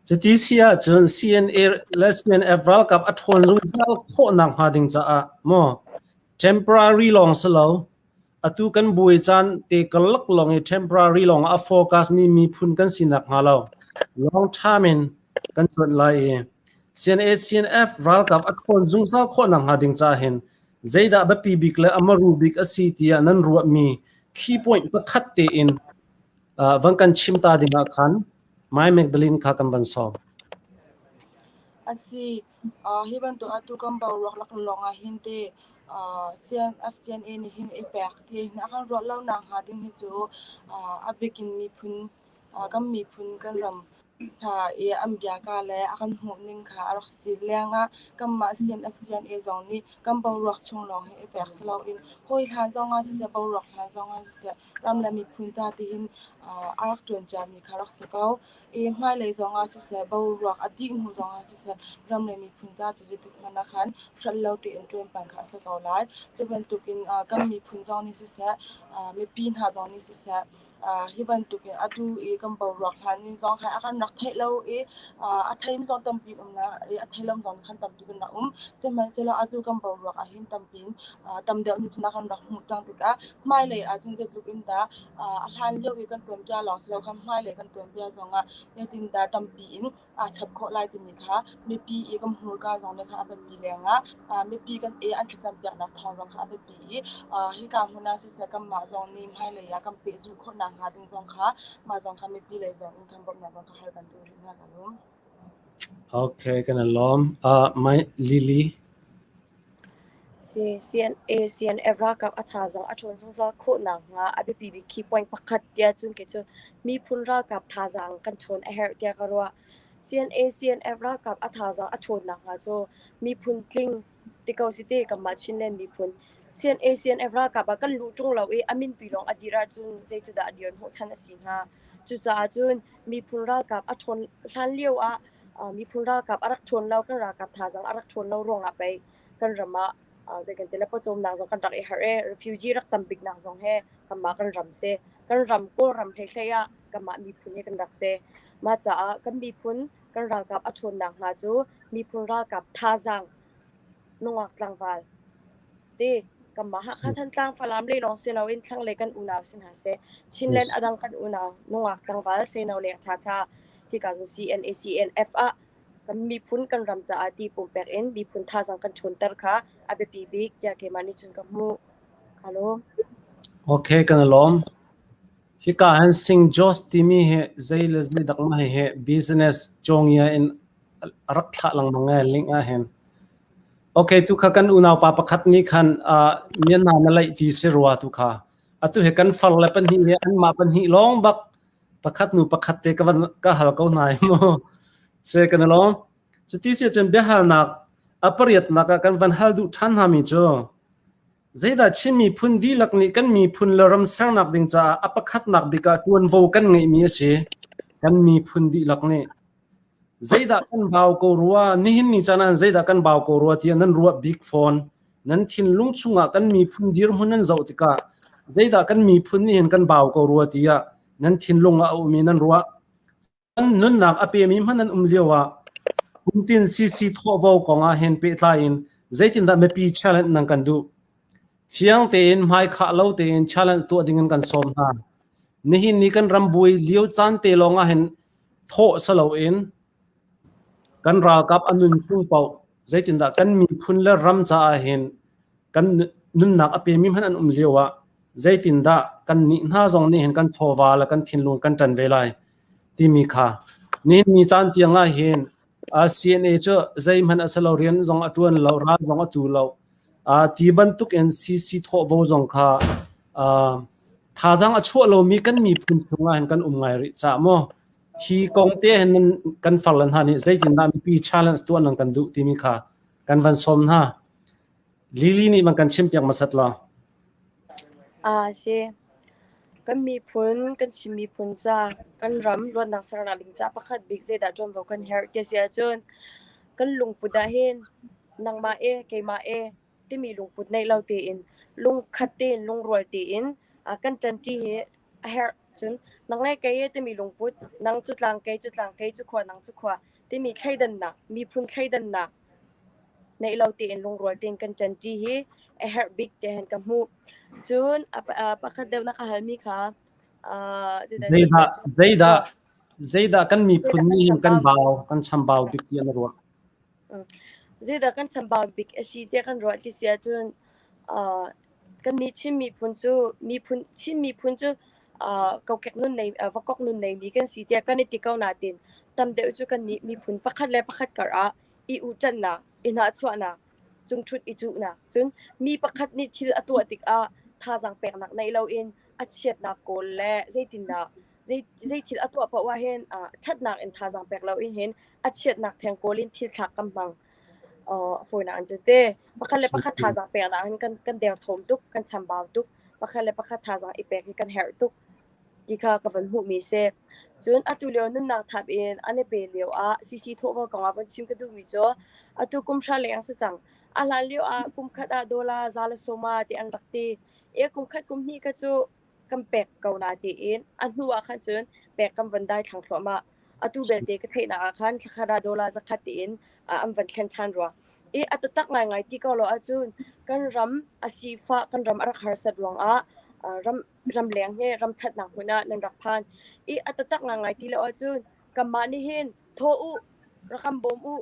Cuti si ahcun CNA le CNF ralkap a ṭhawn zungzal khawhnak hnga ding caah maw temporary lawng si lo atu kan buai caan te karlak lawng i temporary lawng a focus mi miphun kan sinak hnga lo long term in kan cuanh lai i CNA CNF ralkap a ṭhawn zungzal khawhnak hnga ding caah hin zeidah biapi bik le amaru bik a si tiah nan ruahmi key point pakhat tein van kan chim ta ding ah khan Mai Magdalene kha kan van sawm. A si. Hi bantuk atu kan boruak laklawng ah hin te CNFCNA nih hin i pek ti hin a kan ruah lo nak hnga ding hi cu a bik in miphun kan miphun kan ram hna i an biaka le a kan hmuh ning kha a rak si lengah kanmah CNFCNA zong nih kan boruak chung lawng hi i pek si loin hawi hlan zong ah siseh boruak hlan zong ah siseh ram le miphun ca tihin a rak ṭuan ciami kha rak si ko. I hmailei zong ah siseh, boruak a dih hnu zong ah siseh, ram le miphun ca cu zeitik hmanh ah khan hrelh lo tein ṭuan peng kha a si ko lai. Cu bantukin kan miphun zong nih siseh, mipi hna zong nih siseh, hi bantukin atu i kan boruak hlan in zong khan a kan rak theih lo i a theimi zong tampi um na i a thei lo zong khan tampi kan rak um. Sihmanhsehlaw atu kan boruak ah hin tampi in tam deuh nih cun a kan rak hmuh cang tikah hmailei ahcun zeitluk in dah a hlan lio i kan tuanbia lawng si lo khan hmailei kan tuanbia zongah zeitin dah tampi in aa chap khawh lai timi kha mipi i kan hmurka zong nih khan a biapi lengah mipi kan i an thlacam piaknak thawng zong kha a biapi i hika hmun ah siseh kanmah zong nih hmailei ah kan pehzulh khawh nakhnga ding zong kha mah zong kha mipi lei zong in kan bawmhnak zong kha hal kan duh rih hna ka lung. Okay, kan i lawm. My Lily. CNA, CNF ralkap a thazaang a ṭhawn zungzal khawh nakhnga a biapi bik key point pakhat tiah cun kei cu miphun ralkap thazaang kan ṭhawn a herh tiah ka ruah. CNA, CNF ralkap a thazaang a ṭhawn nakhnga cu miphun tling ti ko si te kanmah Chinland miphun CNA, CNF ralkap ah kan luh ṭung lo i a minpi lawng a dir ahcun zei cu dah a dir hnawhchan a si hnga. Cucaah cun miphun ralkap a ṭhawn hlan lio ah Miphun ralkap a rak ṭhawn lo, kan ralkap thazaang a rak ṭhawn lo ruangah pei kan ram ah zei kan ti le pawcawmnak zong kan rak i harh i refugee rak tam biknak zong hi kanmah kan ram si. Kan ram Kawlram hleihlei ah kanmah miphun hi kan rak si. Mah caah kan miphun kan ralkap a ṭhawnnak hnga cu miphun ralkap thazaang nungak tlangval ti kanmah Hakha Thantlang Falam lei lawng si loin thlanglei kan unau si hna seh Chinland a dang kan unau nungak tlangval seino leng ṭhaṭha hika cun CNA CNF ah kan miphun kan ram caah ti pumpek in miphun thazaang kan ṭhawnter kha a biapi bik tiah keimah nih cun ka hmuh. Ka lawm. Okay, kan i lawm. Hika han Sing Jos timi hi zei le zei dak ma hi business cawngia in a rak thlah lengmang e link ah hin. Okay, tu kha kan unau pa pakhat nih khan uh, Myanmar na laih ti si rua tu kha. Atu he kan far le pahnih he anmah pahnih lawng bak pakhat nu pakhat te ka van ka hal ko hna hi mu. Se kan lawm. Cuti si cun biahalnak a pariatnak ah kan van hal duh ṭhan hna mi cu zeidah Chin miphun dihlak nih kan miphun le ram sernak ding caah a pakhatnak bik ah ṭuanvo kan ngeihmi a si. Kan miphun dihlak nih Zeidah kan bau ko rua? Nihin ni caan ah zeidah kan bau ko rua tiah nan ruah bik fawn. Nan thinlung chungah kan miphun dirhmun nan zoh tikah zeidah kan miphun nih hin kan bau ko rua tiah nan thinlung ah a um i nan ruah. Kan nunnak a pemi hmanh nan um lio ah kumtin CC thawhvo kong ah hin pehtlai in zeitindah mipi challenge nan kan duh? Fiang tein hmaikhah lo tein challenge tuah ding in kan sawm hna. Nihin ni kan ram buai lio caan te lawng ah hin thawh si loin kan ralkap a nun chung paoh zeitindah kan miphun le ram caah hin kan nunnak a pemi hmanh an um lio ah zeitindah kan nih hna zong nih hin kan chawva le kan thinlung kan ṭan ve lai timi kha nihin ni caan tiang ah hin CNA cu zeihmanh a si lo rian zong a ṭuan lo ral zong a tu lo ti bantuk in CC thawhvo zong kha thazaang a chuah lomi kan miphun chungah hin kan um ngai rih cah maw hi kong te hin nan kan far le hna nih zeitindah mipi challenge tuah nan kan duh timi kha kan van sawm hna Lily nih man kan chim piak masat la A si. Kan miphun, kan Chin miphun ca, kan ram luatnak sernak ding ca pakhat bik zeidah ṭuanvo kan herh ti a si ahcun kan lungput ah hin nangmah e, keimah e timi lungput neih lo tein lungkhat tein lungrual tein kan ṭanṭi hi a herh. Cun nang le kei e timi lungput, nang cu tlang, kei cu tlang, kei cu khua, nang cu khua timi thleidannak, miphun thleidannak neih lo tein lungrual tein kan ṭanṭi hi a herh bik tiah ka hmuh. Cun pakhat deuh na ka halmi kha zeidah zeidah zeidah kan miphun nih hin kan bau kan chambau bik tiah na ruah? Zeidah kan chambau bik a si tiah kan ruah ti si ahcun kannih Chin miphun cu miphun Chin miphun cu kokek nun nei vakok nun neimi kan si tiah kan i ti ko nain tam deuh cu kannih miphun pakhat le pakhat kar ah i uhṭanhnak, i hnahchuahnak, cungṭhut i cuhnak, cun mi pakhat nih thil a tuah tikah thazaang peknak neih loin a chiatnak kawl le zeitindah zei thil a tuah paoh ah hin ṭhatnak in thazaang pek loin hin a chiatnak theng kawl in thil thlak kan hmang. A fawinak an cu te. Pakhat le pakhat thazaang peknak hin kan derthawm tuk, kan chambau tuk. Pakhat le pakhat thazaang i pek hi kan herh tuk ti kha ka van hmuhmi si. Cun atu lio nunnak thap in an i pe lio ah CC thawhvo kong ah von chim ka duhmi cu atu kum hra leng si cang. A hlan lio ah kum khat ah dollar za le sawma ti an rak ti. E kum khat kum hnih kha cu kan pek ko na tiin a hnu ah khan cun pek kan van dai thlang thluahmah. Atu belte ka theihnak ah khan thlakhat ah dollar zakhat tiin an van thlen ṭhan rua. I a taktak ngaingai ti ko lo ahcun kan ram a sifah kan ram a rak harsat ruangah ram ramleng hi ram ṭhatnak hmun ah nan rak phan. I a taktak ngaingai ti lo ahcun kanmah nih hin thaw u, rak kan bawm u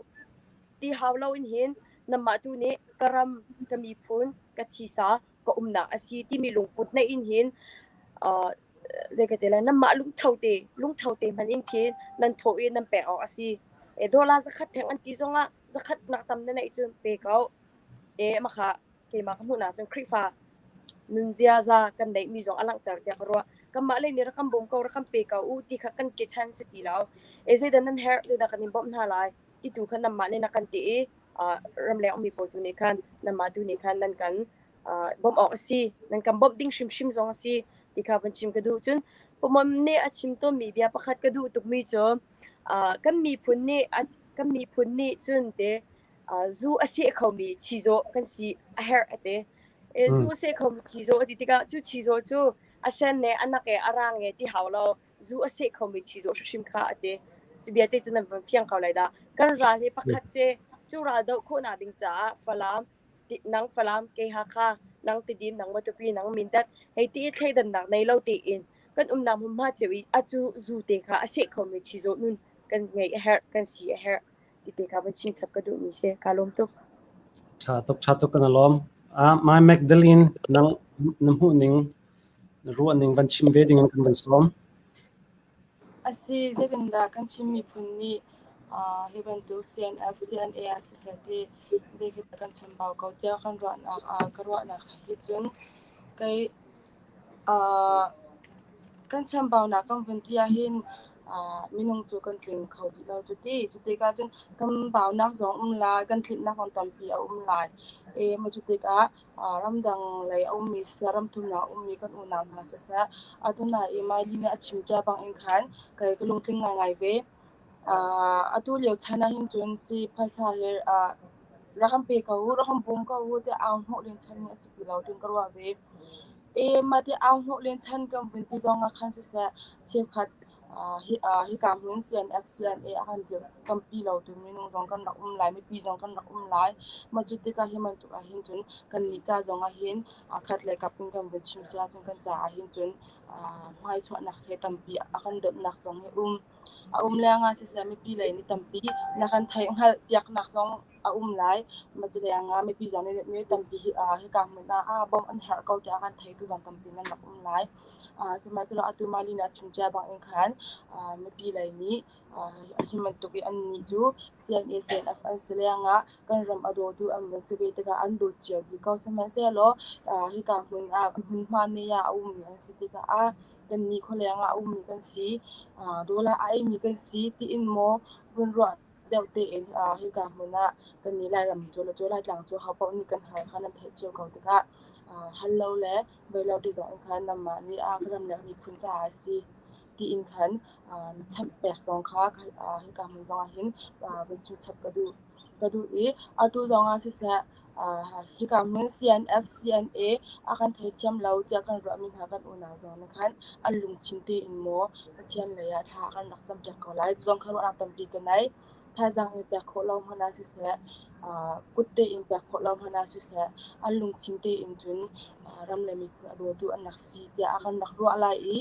ti hau loin hin nanmah tu nih ka ram, ka miphun, ka thisa ka umnak a si timi lungput neih in hin zei ka ti lai nanmah lungtho te lungtho te hmanh in khin nan thawh i nan pek awk a si. E dollar zakhat theng an ti zongah zakhat nak tam na neih cun pe ko. E makha keimah ka hmuhnak cun Khrihfa nun ziaza kan neihmi zong a langhter tiah ka ruah. Kanmah lei nih rak kan bawm ko rak kan pe ko u ti kha kan ke chan si ti lo. E zeidah nan herh zeidah kan in bawmh hna lai ti tu kha nanmah nih na kan ti i ramleng ummi pawl tu nih khan nanmah tu nih khan nan kan bawmh awk a si nan kan bawmh ding hrimhrim zong a si ti kha van chim ka duh cun pumon nih a chim tawnmi bia pakhat ka duh tukmi cu kan miphun nih a Kan miphun nih cun te zu a seh khomi chizawh kan si a herh a ti. Zu a seh khomi chizawh a ti tikah cu chizawh cu a sen le a nak e a rang e ti hau lo zu a seh khomi chizawh hrimhrim kha a ti. Cu bia te cu nan van fiang ko lai dah. Kan ral hi pakhat si. Cu ral doh khawhnak ding caah Falam, nang Falam, kei Hakha, nang Tidim, nang Matupi, nang Mindat, hei ti i thleidannak nei lo tein kan umnak hmunhma cio i a cu zu te kha a seh khomi chizawh nun kan ngeih a herh, kan si a herh ti te kha van chim chap ka duhmi si. Kaa lawm tuk. Ṭha tuk, ṭha tuk kan i lawm. Ah, Mai Magdalene, nang na hmuh ning, na ruah ning van chim ve ding in kan van sawm. Asi, zeitindah kan Chin miphun nih hi bantuk CNF, CNA ah siseh ti zeitindah kan chambau ko tiah kan ruahnak ah ka ruahnak hi cun kei kan chambaunak kan vun ti ahhin minung cu kan tling kho dih lo cu ti. Cu tikah cun kan baunak zong um lai, kan tlinhnak zong tampi a um lai. Maw cu tikah ramdang lei a ummi siseh, ramthumnak a ummi kan unau hna siseh, atu hna i Miley nih a chim cia bangin khan kei ka lungtling ngaingai ve. Atu lio chan ahhin cun si phaisa hi rak kan pe ko u, rak kan bawm ko u tiah au hnawh len chan hi a si ti lo tiin ka ruah ve. Mah ti au hnawh len chan kan vun ti zong ah khan siseh, cheukhat hika hmun CNF, CNA a kan dirkampi lotu minung zong kan rak um lai, mipi zong kan rak um lai. Mah cu tikah hi bantuk ahhin cun kannih ca zong ahhin khat le kap in kan vun chim si ahcun kan caah hin cun hmaichuahnak he tampi a kan donhnak zong hi um. A um lengah siseh mipi lei nih tampi na kan theih hngalh piaknak zong a um lai. Mah cu lengah mipi zong nih tampi hika hmun ah bawmh an herh ko tiah a kan theitu zong tampi nan rak um lai. Sihmanhsehlaw atu Mali nih a chim cia bangin khan mipi lei nih hi bantuk i annih cu CNA CNF an si lengah kan ram a dawtu an van si ve tikah an dawt cio dih ko. Sihmanhsehlaw hika hmun ah hmunhma nei ah a ummi an si tikah kannih khualeng ah a ummi kan si, dollar a eimi kan si tiin maw vun ruah deuh tein hika hmun ah kannih Lairam cu le cu Laitlang cu hopaoh nih kan hal kha nan theih cio ko tikah hal lo le voi lo ti zong in khan nanmah nih a ka ram le miphun caah a si tiin khan chanh pek zong kha hika hmun zong ah hin vun chim chap ka duh. Ka duh i atu zong ah siseh hika hmun CNF, CNA a kan theithiam lo tiah kan ruahmi hna kan unau zong nih khan an lungthin tein maw Pathian lei ah thla kan rak campiak ko lai. Zong kha ruahnak tampi ka nei. Thazaang in pek khawh lo hmanh ah siseh, kut tein pek khawh lo hmanh ah siseh, an lungthin tein cun ram le miphun a dawtu an rak si tiah a kan rak ruah lai i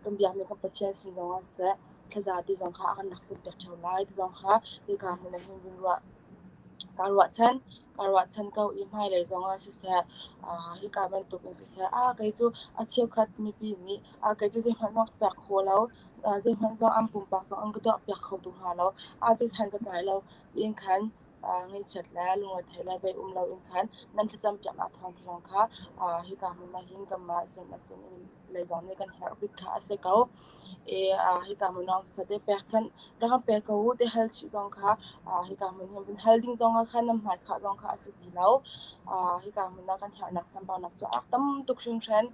kan biakmi kan Pathian sin zong ah siseh, thlaza ti zong kha a kan rak campiak ṭheo lai ti zong kha hika hmun ah hin vun ruah kaa ruahchan. Kaa ruahchan ko i hmailei zong ah siseh, hika bantuk in siseh, ah kei cu a cheukhat mipi nih ah kei cu zeihmanh zong ka pek kho lo, zeihmanh zong an pumpak zong an ka tuahpiak kho tu hnga lo, ah zeichan ka tlai lo tiin khan ngaihchiat le lungretheih le vei um loin khan nan thlacampiaknak thawng zong kha hika hmun ah hin kanmah sin lei zong nih kan herh bik kha a si ko. I hika hmun ah sate pekchanh rak kan pek ko u ti hal chih zong kha hika hmun hin vun hal ding zong ah khan nan hmai khah zong kha a si ti lo. Hika hmun ah kan herhnak chambaunak cu a tam tuk hringhran.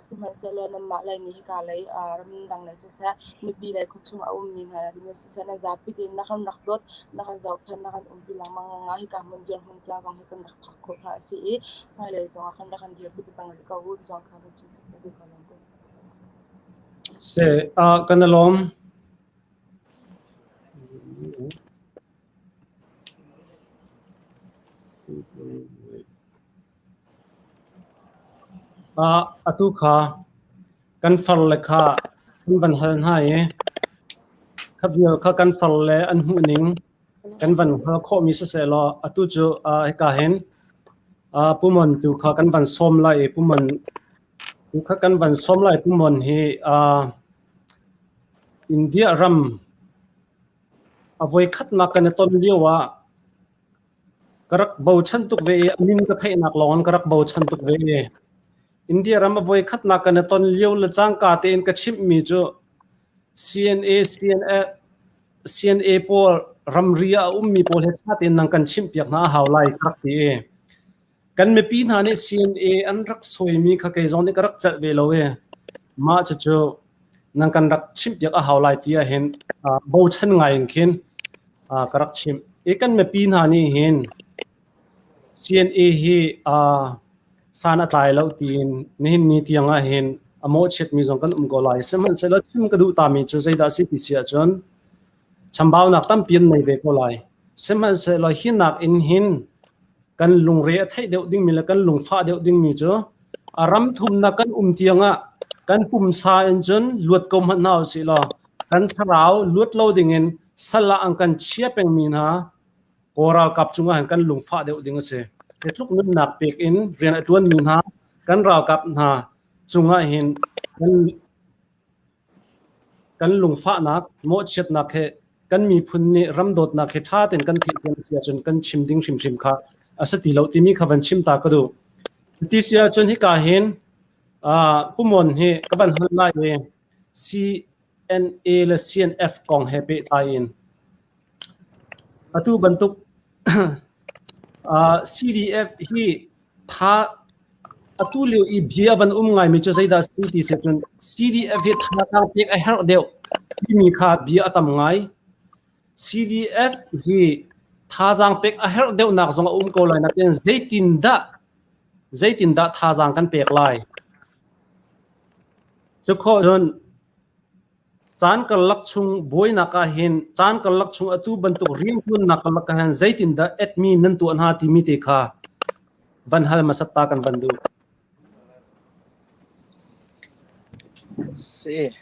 Sihmanhsehlaw nanmah lei nih hika lei ramdang lei siseh, mipi lei khuachung a ummi hna lei siseh, nan zapi tein na kan rak dawt, na kan zohkhenh, na kan umpi lengmang ah hika hmun dirhmun tiang zong hi kan rak phak khawh kha a si i hmailei zong ah kan rak kan dirpi peng rih ko u ti zong kha kan chim chap ka duh ko nan ti. Se, kan i lawm. Atu kha kan farle kha kan van hal hna i kha vial kha kan farle an hmuhning kan van hngal khawhmi sisehlaw atu cu hika hin Pu Mon tu kha kan van sawm lai i Pu Mon tu kha kan van sawm lai. Pu Mon hi India ram a voikhatnak kan i ton lio ah ka rak bochan tuk ve i a min ka theihnak lawng in ka rak bochan tuk ve i India ram a voikhatnak kan i ton lio le cangka tein ka chimhmi cu CNA, CNA, CNA pawl ramri ah a ummi pawl he ṭha tein nang kan chimhpiak hna a hau lai ka rak ti i kan mipi hna nih CNA an rak sawimi kha kei zong nih ka rak celh ve lo i mah cucu nang kan rak chimhpiak a hau lai ti ahhin bochan ngai in khin. Ka rak chimh. I kan mipi hna nih hin CNA hi san a tlai lo tiin nihin ni tiang ah hin a mawhchiatmi zong kan um ko lai. Sihmanhsehlaw chim ka duh tami cu zeidah a si ti si ahcun chambaunak tampi an nei ve ko lai. Sihmanhsehlaw hi nak in hin kan lungre a theih deuh dingmi le kan lungfah deuh dingmi cu a ram thumnak kan um tiangah kan pumsa in cun luat ko hmanh hna usih law kan thlarau luat lo dingin sal ah an kan chia pengmi hna Kawl ralkap cungah hin kan lungfah deuh ding a si. Hi tluk nunnak pek in rian a ṭuanmi hna kan ralkap hna cungah hin kan kan lungfahnak, mawhchiatnak he kan miphun nih ram dawtnak he ṭha tein kan theih a si ahcun kan chim ding hrimhrim kha a si ti lo timi kha van chim ta ka duh. Ti si ahcun hika hin Pu Mon hi ka van hal lai i CNA le CNF kong he pehtlai in atu bantuk CDF hi tha atu lio i bia van um ngaimi cu zeidah si ti si cun CDF hi thazaang pek a herh deuh timi kha bia a tam ngai. CDF hi thazaang pek a herh deuhnak zong a um ko lai nain zeitindah zeitindah thazaang kan pek lai? Cu khawh cun Caan karlak chung buainak ah hin caan karlak chung atu bantuk riantuannak karlak ah hin zeitindah admin nan tuah hna timi te kha van hal hmasat ta kan van duh. Si,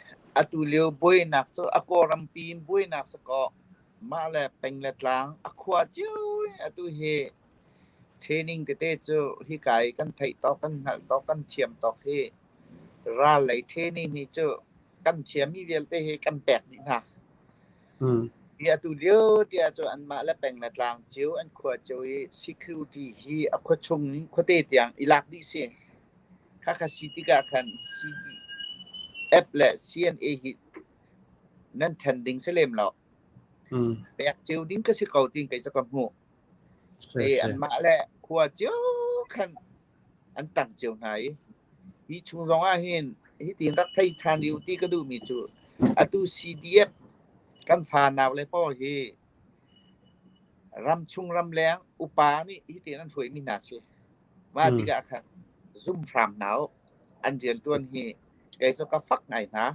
atu lio buainak cu a Kawlrampi in buainak si kaw mah le peng le tlang a khua cio in atu hi training tete cu hika i kan theih tawk, kan hngalh tawk, kan thiam tawk hi ral lei training hi cu kan thiammi vialte hi kan pek dih hna. Hi atu lio tiah cu anmah le peng le tlang cio an khua cio i security hi a khua chung in khuate tiang i lak dih si. Khakha si tikah khan CDF le CNA hi nan ṭhen ding si lem lo. Pek cio ding ka si ko tiin kei cu ka hmuh. Anmah le khua cio khan an tang cio hna i hi chung zong ah hin hitin rak thei ṭhan rih u ti ka duhmi cu atu CDF kan fa nau le pawl hi ramchung ramleng upa nih hitin an hruaimi hna si. Mah tikah khan zum hram hna u. An rianṭuan hi kei cu ka fak ngai hna.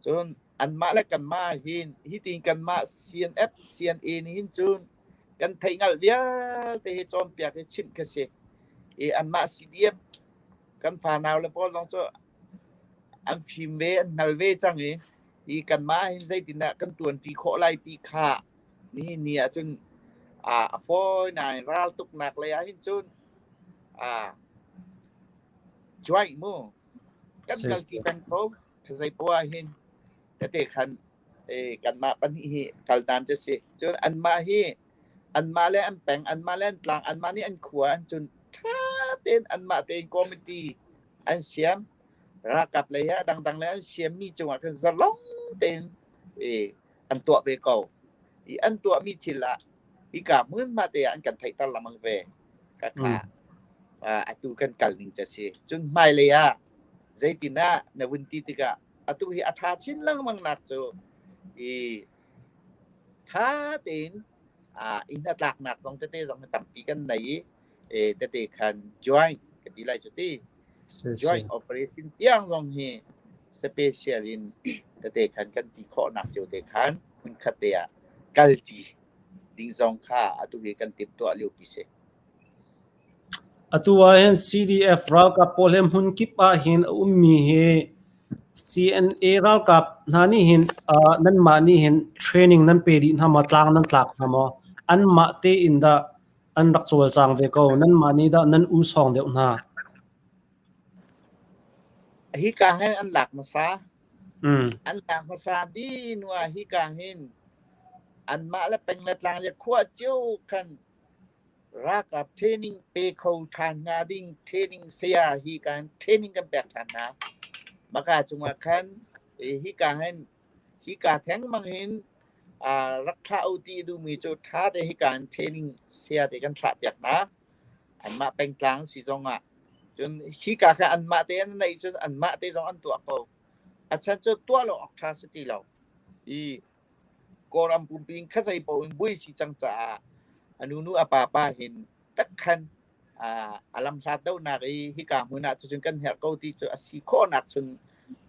Cun anmah le kanmah hin hitin kanmah CNF CNA nih hin cun kan theih hngalh vialte hi cawnpiak hi chimh khi si. I anmah CDF kan fanau le pawl zong cu an fim ve, an hngal ve cang i hi kanmah hin zeitindah kan ṭuanṭi khawh lai ti kha nihin ni ahcun a fawi nain raltuknak lei ah hin cun joint mu kan kalṭi peng kho. Zei poah ah hin tete khan kanmah pahnih hi kal dan cu si. Cun anmah hi anmah le an peng, anmah le an tlang, anmah nih an khua an cun ṭha tein anmah tein committee an siam. Ralkap lei he a dangdang le an siammi cungah khan zalong tein an tuah ve ko. I an tuahmi thil ah hika hmunhma te ah an kan theihter lengmang ve. Khakha atu kan kal ning cu a si. Cun hmailei ah zeitin ah na vun ti tikah atu hi a ṭha chin lengmang nak cu i ṭha tein i hnatlaknak zong tete zong hi tampi kan nei i tete khan join ka ti lai cu ti joint operation tiang zong hi special in tete khan kan ti khawhnak cio te khan hmunkhat te ah kalṭi ding zong kha atu hi kan timhtuah lio pi si. Atu ahhin CDF ralkap pawl he hmunkip ahhin a ummi hi CNA ralkap hna nih hin nanmah nih hin training nan pe dih hna maw, tlang nan tlak hna maw? Anmah tein dah an rak cawlcang ve ko. Nanmah nih dah nan u sawng deuh hna? Hika hin an lak hmasa. An lak hmasa dih hnu ah hika hin anmah le peng le tlang le khua cio khan Ralkap training pe kho ṭhan hnga ding training saya hi kan training kan pek ṭhan hna. Maka cungah khan hika hin hika thengmang hin rak thlah u ti duhmi cu ṭha te hika in training saya te kan thlah piak hna. Anmah pengtlang si zong ah cun hika kha anmah te an neih cun anmah te zong an tuah ko. A chan cu tuah lo awk ṭha si ti lo. I. Kawlram pumpi in khazei paoh in buai si cang caah a nunu a papa hin takkhan a lamhlat dohnak i hika hmun ah cucun kan herh ko ti cu a si khawhnak cun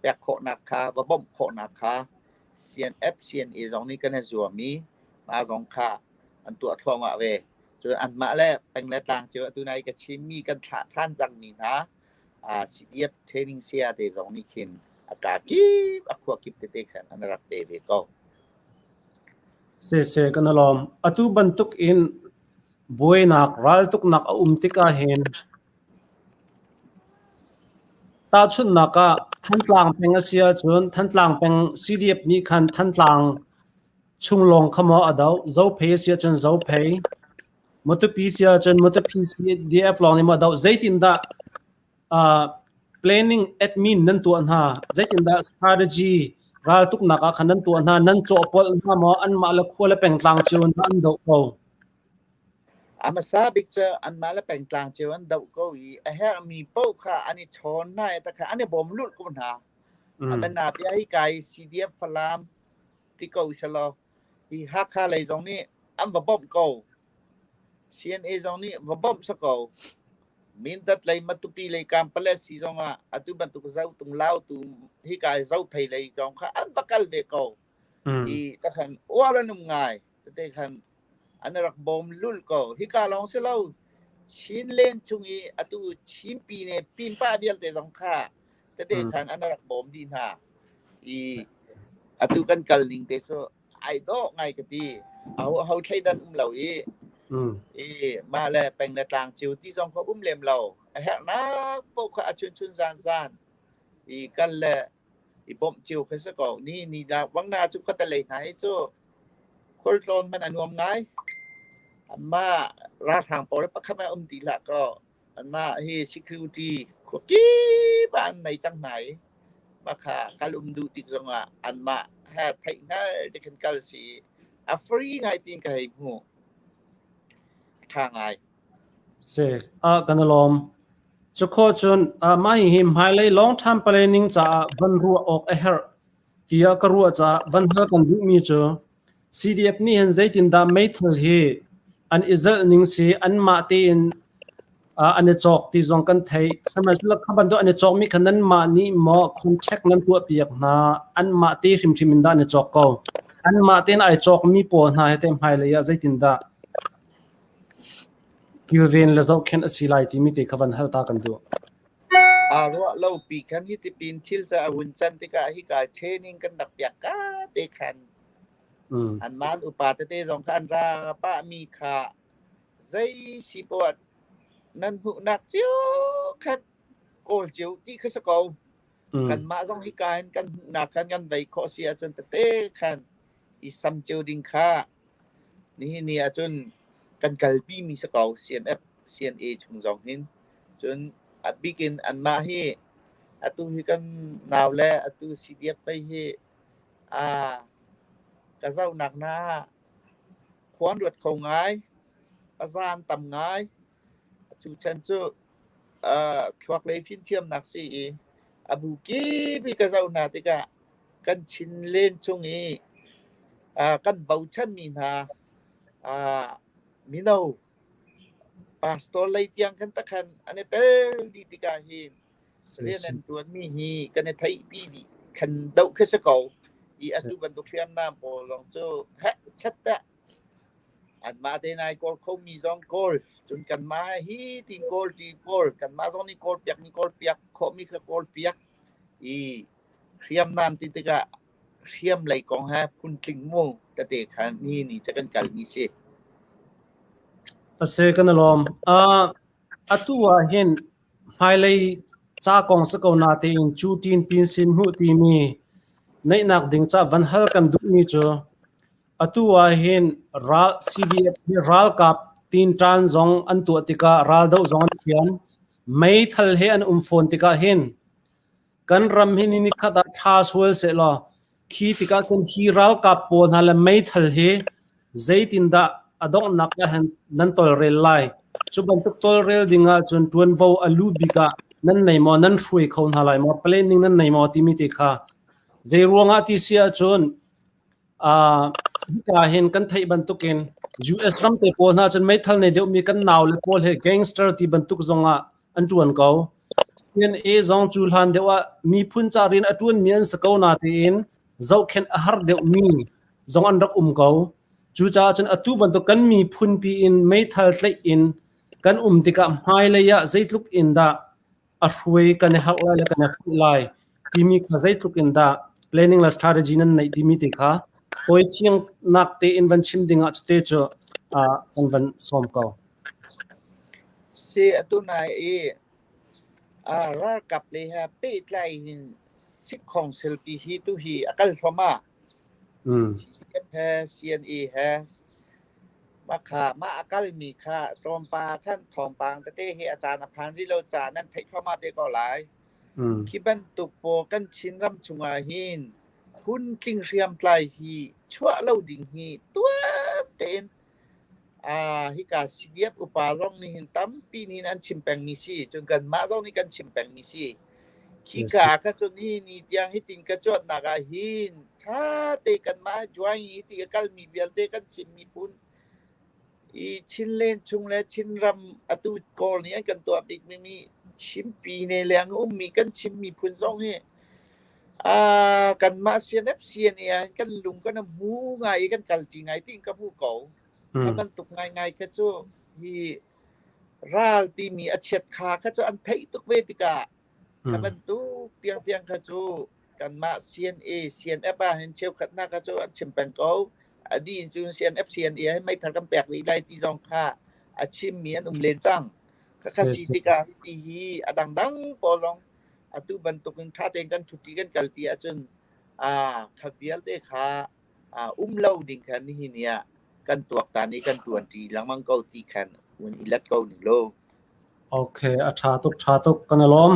pek khawhnak kha va bawmh khawhnak kha CNF CNA zong nih kan i zuam i mah zong kha an tuah thluahmah ve. Cun anmah le peng le tlang cio atu nai ka chimmi kan thlah ṭhan cangmi hna CDF training saya te zong nih khin a ka kip a khua kip tete khan an rak te ve ko. Siseh kan i lawm. Atu bantuk in buainak raltuknak a um tikah hin tahchunhnak ah Thantlang peng a si ahcun Thantlang peng CDF nih khan Thantlang chung lawng kha maw a doh, Zophei a si ahcun Zophei, Matupi si ahcun Matupi CDF lawng nih maw a doh, zeitindah uh, planning admin nan tuah hna zeitindah strategy raltuknak ah khan nan tuah hna nan cawhpolh hna maw anmah le khua le pengtlang cio in an doh ko A hmasa bik cu anmah le pengtlang cio an doh ko i a herhmi paoh kha an i chawn hna i takha an i bawm lulh ko hna. A biana bia hi kai CDF Falam ti ko selaw hi Hakha lei zong nih an va bawmh ko. CNA zong nih va bawmh si ko. Mindat lei Matupi lei Kampalet si zongah atu bantuk Zotung Lautu hika Zophei lei zong kha an va kal ve ko. I takhan uar an um ngai. Tete khan an rak bawm lul ko. Hika lawng si lo. Chinland chung i atu Chinpi ne Pimpa vialte zong kha tete khan an rak bawm dih hna. I atu kan kal ning te cu ai dawh ngai ka ti. Aho ho thleidan um lo i i mah le peng le tlang cio ti zong kha um lem lo. A herhnak paoh kha a chun chun zan zan i kal le i bawmh cio kha si ko. Ni ni la wang na cu ka talei hna hi cu khualtlawn man a nuam ngai. Anmah ralhrang pawl pakhat ah um ti hlah kaw anmah hi security khuakip ah an nei cang hna i mah kha kal um duh tik zongah anmah he theih hngal te khin kal si a free ngai tiin ka hei hmuh. A ṭha ngai. Si, ah kan i lawm. Cukhawh cun mah hihi hmailei long term planning caah van ruah awk a herh tiah ka ruah caah van hal kan duhmi cu CDF nih hin zeitindah meithal hi an i zalh ning si anmah tein an i cawk ti zong kan theih. Sihmanhsehlaw kha bantuk an i cawkmi kha nanmah nih maw contract nan tuahpiak hna anmah te hrimhrim in dah an i cawk ko. Anmah tein ai cawkmi pawl hna he teh hmailei ah zeitindah kilven le zohkhenh a si lai timi te kha van hal ta kan duh. Aa ruah lo pi khan hi tipin thil ca a hun can tikah hika training kan rak piak ka te khan anmah an upa tete zong kha an ra pahmi kha zei si poah nan hmuhnak cio khan kawl cio ti kha si ko. Kanmah zong hika hin kan hmuhnak khan kan vei khawh si ahcun tete khan i sam cio ding kha Nihin ni ahcun kan kalpi mi si ko CNF, CNA chung zong hin. Cun a bik in anmah hi atu hi kan nau le atu CDF pei hi aa ka zohnak hna ah khua an ruat kho ngai, a zaan tam ngai. Atu chan cu uh, thluak lei fimthiamnak si i a bu kip i ka zoh hna tikah kan Chinland chung i kan bochanmi hna mino pastor lei tiang khan takhan an i tel dih tikah hin rian an ṭuanmi hi kan i theihpi dih khan doh khi si ko i atu bantuk hriamnam pawl zong cu heh chet dah anmah te nai kawl khomi zong kawl cun kanmah hi tin kawl ti kawl kanmah zong nih kawl piak mi kawl piak khawhmi kha kawl piak i Hriamnam ti tikah hriamlei kong he phuntling mu tete kha ni ni ca kan kalmi si. A si kan i lawm. Uh, atu ah hin hmailei ca kong si ko natein cu tin pin sin hmuh timi neihnak ding ca van hal kan duhmi cu atu ah hin ral CDF hi ralkap tinṭan zong an tuah tikah raldoh zong an thiam meithal he an um fawn tikah hin Kan ram hi ni nikhat ah ṭha sual sehlaw khi tikah cun hi ralkap pawl hna le meithal hi zeitindah a donghnak ah hin nan tawlrel lai? Cu bantuk tawlrel ding ahcun ṭuanvo a lu bik ah nan nei maw, nan hruai kho hna lai maw, planning nan nei maw timi te kha zei ruangah ti si ahcun uh, Hika hin kan theih bantukin US ram te pawl hna cun meithal nei deuhmi kan nau le pawl he gangster ti bantuk zongah an ṭuan ko. CNA zong cu hlan deuh ah miphun ca rian a ṭuanmi an si ko natein zohkhenh a har deuhmi zong an rak um ko. Cucaah cun atu bantuk kan miphun pi in meithal tlaih in kan um tikah hmailei ah zeitluk in dah a hruai kan i harh lai le kan i hruh lai timi kha zeitluk in dah planning le strategy nan neih timi te kha hawi thiangnak tein van chim ding ah cute cu kan van sawm ko. Si atu nai i ralkap le he pehtlai in sikhong selpi hi tu hi a kal thluahmah. CDF he CNA he mah kha mah a kalmi kha tlawmpal khan thawngpang tete hi a caan a phan rih lo caah nan theih thluahmah te ko lai. Khi bantuk pawl kan Chinram chungah hin phuntling hriamtlai hi chuah lo ding hi tuan tein hika CDF upa zong nih hin tampi nih an chim pengmi si. Cun kanmah zong nih kan chim pengmi si. Khika kha cun hi ni tiang hitin ka cuannak ah hin ṭha te kanmah join i ti a kalmi vialte kan Chin miphun i Chinland chung le Chinram atu Kawl nih an kan tuah bikmi mi Chinpi ne leng ummi kan Chin miphun zong hi kanmah CNF CNA ah kan lung kan hmu ngai i kan kalṭi ngai tiin ka hmu ko. Kha bantuk ngaingai kha cu hi ral timi a chiat kha kha cu an theih tuk ve tikah kha bantuk tiangtiang kha cu kanmah CNA CNF ah hin cheukhat hna kha cu an chim peng ko. A dih in cun CNF CNA hi meithal kan pek rih lai ti zong kha a chimmi an um len cang. Khakha si tikah ti hi a dangdang pawl zong atu bantukin ṭha tein kan ṭhuṭi kan kal ti ahcun kha vialte kha um lo ding khan nihin ni ah kan tuaktan i kan ṭuanṭi lengmang ko ti khan un i let ko ning law. Okay, a ṭha tuk, ṭha tuk, kan i lawm.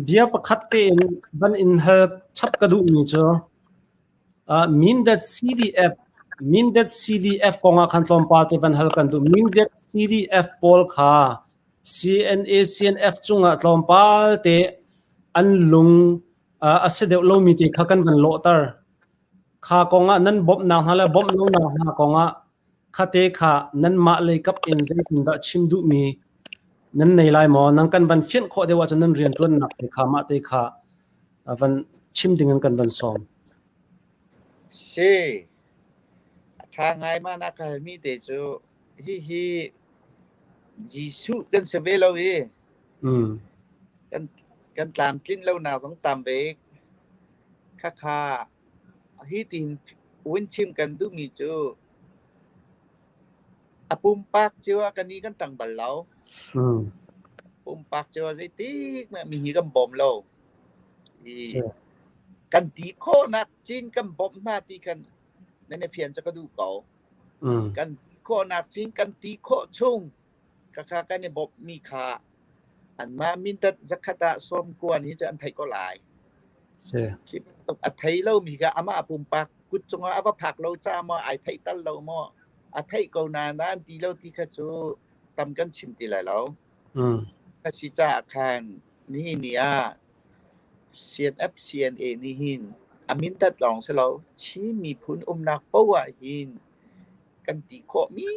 Bia pakhat tein van in hal chap ka duhmi cu Mindat CDF Mindat CDF kong ah khan tlawmpal te van hal kan duh. Mindat CDF pawl kha CNA CNF cungah tlawmpal te an lung a si deuh lomi te kha kan van lawhter. Kha kongah nan bawmhnak hna le bawmh lonak hna kongah khate kha nanmah lei kap in zeitindah chim duhmi nan nei lai maw? Nang kan van fianh khawh deuh ahcun nan rianṭuannak te kha mah te kha van chim ding in kan van sawm. Si, a ṭha ngai ma na ka halmi te cu hihi Jesuh kan si ve lo i kan tlamtlin lonak zong tam ve. Khakha hi tin win chim kan duhmi cu a pumpak cio ah kan i kan ṭang bal lo. Pumpak cio ah zeitik hmanh mi hi kan bawm lo. I kan ti khawhnak cin kan bawmh hna ti khan nan i fian cu ka duh ko. Kan ti khawhnak cin kan ti khawh chung khakha kan i bawmhmi kha anmah mindat zakhat ah sawm kuan hi cu an theih ko lai. Khi bantuk a thei lomi kha amah pumpak kut cungah a va phak lo ca maw ai theih tal lo maw a theih ko nain an ti lo ti kha cu tam kan chim ti lai lo. Ka si caah khan nihin ni ah CNF CNA nih hin a mindat lawng si lo Chin miphun umnak poah ah hin kan ti khawhmi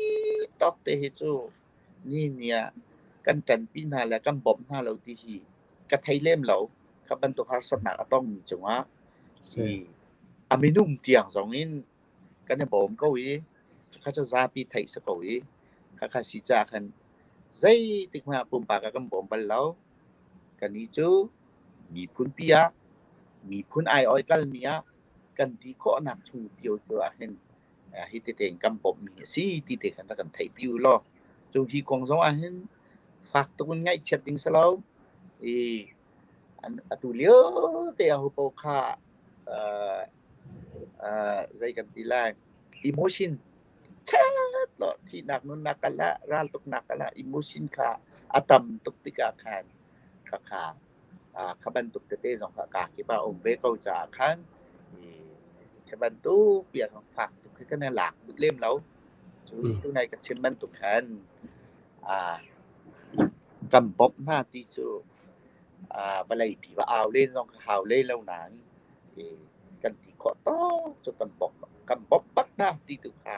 tawk te hi cu nihin ni ah kan ṭanpi hna le kan bawmh hna lo ti hi ka thei lem lo. Kha bantuk harsatnak a tongmi cungah a minung tiang zong in kan i bawm ko i khakha cu zapi theih si ko i khakha si caah khan zeitik hmanh ah pumpak ah kan bawm bal lo. Kannih cu miphunpi ah miphun aiawh i kalmi ah kan ti khawhnak chung cio tu ah hin hi tete in kan bawmhmi a si ti te khan rak kan theihpi u law. Cu hi kong zong ah hin fak tuk in ngaihchiat ding si lo. I atu lio te ah hupo kha zei kan ti lai emotion chat lo thihnak nunnak kal ah raltuknak kal ah emotion kha a tam tuk tikah khan khakha kha bantuk tete zong kha kaa kip ah a um ve ko caah khan khi bantuk bia kha fak tuk khi kan i lak duh lem lo. Cu tunai ka chim bantuk khan kan bawmh hna ti cu vawleipi va au len zong kha hau len lo nain kan ti khawh. khawh tawk cu kan bawmh kan bawmh bak hna ti tu kha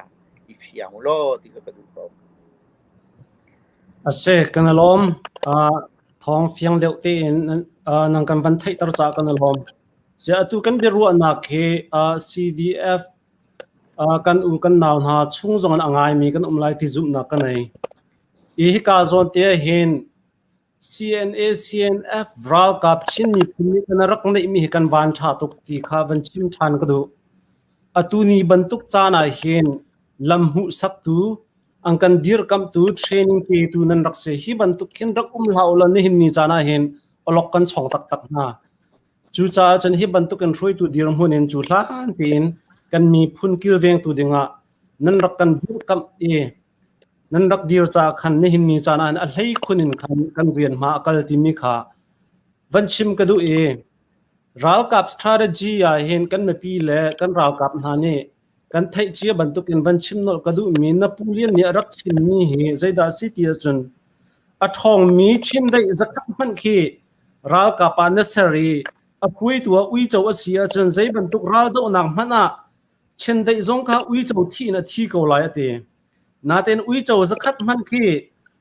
i fiang law ti kha ka duh ko. A si, kan i lawm. Uh, thawng fiang deuh tein uh, nang kan van theihter caah kan i lawm. Sia atu kan biaruahnak hi uh, CDF uh, kan u kan nau hna chung zong in a ngaimi kan um lai ti zumhnak ka nei. I hika zawn te hin CNA CNF ralkap Chin miphun nih kan rak neihmi hi kan van ṭha tuk ti kha van chim ṭhan ka duh. Atu ni bantuk caan ah hin lam hmuhsaktu, an kan dirkamhtu, training petu nan rak si. Hi bantuk khin rak um hlah ulaw nihin ni caan ah hin awlok kan chong taktak hna. Cucaah cun hi bantuk in hruaitu dirhmun in cu hlan tein kan miphun kilvengtu dingah nan rak kan dirkamh i nan rak dir caah khan nihin ni caan ah a hlei khun in khan kan rian hma a kal timi kha van chim ka duh i ralkap strategy ah hin kan mipi le kan ralkap hna nih kan theih cia bantuk in van chim nolh ka duhmi Napoleon nih a rak chimmi hi zeidah si ti ahcun a ṭhawngmi chindeih zakhat hmanh khi ralkap ah na ser i a hruaitu ah uico a si ahcun zei bantuk raldohnak hmanh ah chindeih zong kha uico thih in a thi ko lai a ti. Natein uico zakhat hmanh khi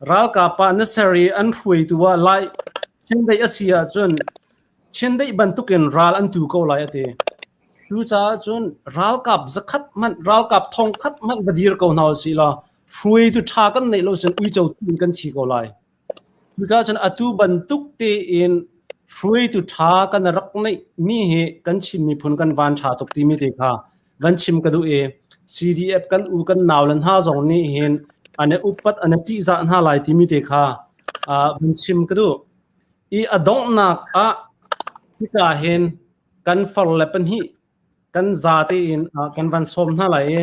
ralkap ah na ser i an hruaitu ah lai chindeih a si ahcun chindeih bantukin ral an tu ko lai a ti. Cucaah cun ralkap zakhat hmanh ralkap thongkhat hmanh va dir ko hna usih law hruaitu ṭha kan neih lo cun uico thi in kan thi ko lai. Cucaah cun atu bantuk tein hruaitu ṭha kan rak neihmi hi kan Chin miphun kan van ṭha tuk timi te kha van chim ka duh i CDF kan u kan nau le hna zong nih hin an i upat an i ṭihzah hna lai timi te kha van chim ka duh. I a donghnak ah hika hin kan far le pahnih kan za tein kan van sawm hna lai i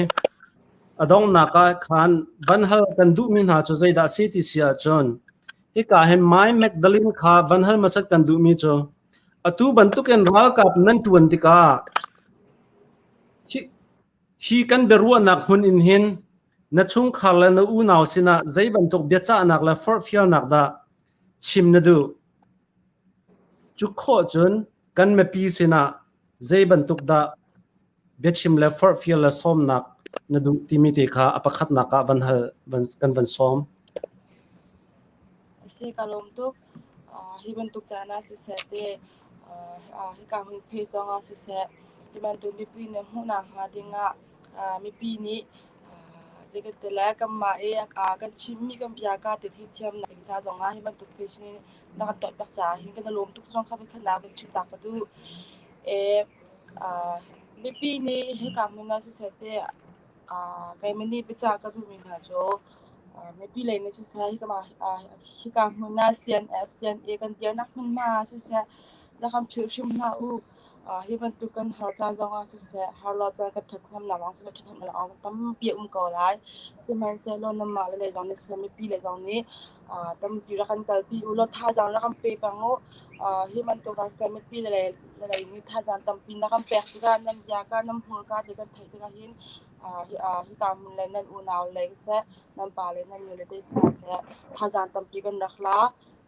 a donghnak ah khan van hal kan duhmi hna cu zeidah si ti si ahcun hika hin Mai Magdalene kha van hal hmasat kan duhmi cu atu bantukin ralkap nan ṭuan tikah hi, hi kan biaruahnak hmun in hin na chungkhar le na unau sinah zei bantuk biacahnak le forhfialnak dah chim na duh Cu khawh cun kan mipi sinah zei bantuk dah biachim le forhfial le sawmnak na duh timi te kha a pakhatnak ah van hal van, kan van sawm. A si ka lawm tuk. Uh, hi bantuk caan ah siseh te uh, hika hun phe zong ah siseh hi bantuk mipi nih hmuhnak hnga dingah uh, mipi nih uh, zeikat le kanmah i uh, kan chimmi kan bia ka te theithiam nak ding ca zong ah hi bantuk page nih na kan tuah piak caah hin kan i lawm tuk zong kha voikhat nak van chim ta ka duh. E, uh, mipi nih hika hmun ah siseh te uh, keimah nih biacah ka duhmi hna cu uh, mipi lei nih siseh hika ma uh, hika hmun ah CNF CNA kan dirnak hmunhma ah siseh rak kan philh hrim hlah u. Uh, hi bantuk kan har caan zong ah siseh, har lo caan kan ṭhathnemnak zong siseh, ṭhathnemnak zong tampi a um ko lai. Sihmanhsehlaw nanmah le lei zong nih siseh, mipi lei zong nih uh, tampi rak kan kalpi u law thazaang rak kan pe peng u. Uh, hi bantuk ah siseh, mipi le lei le lei nih thazaang tampi na kan pek tikah nan bia ka nan hmurka te kan theih tikah hin uh, hi, uh, hika hmun le nan unau lei siseh, nan pa le nan nu le te siseh, thazaang tampi kan rak la.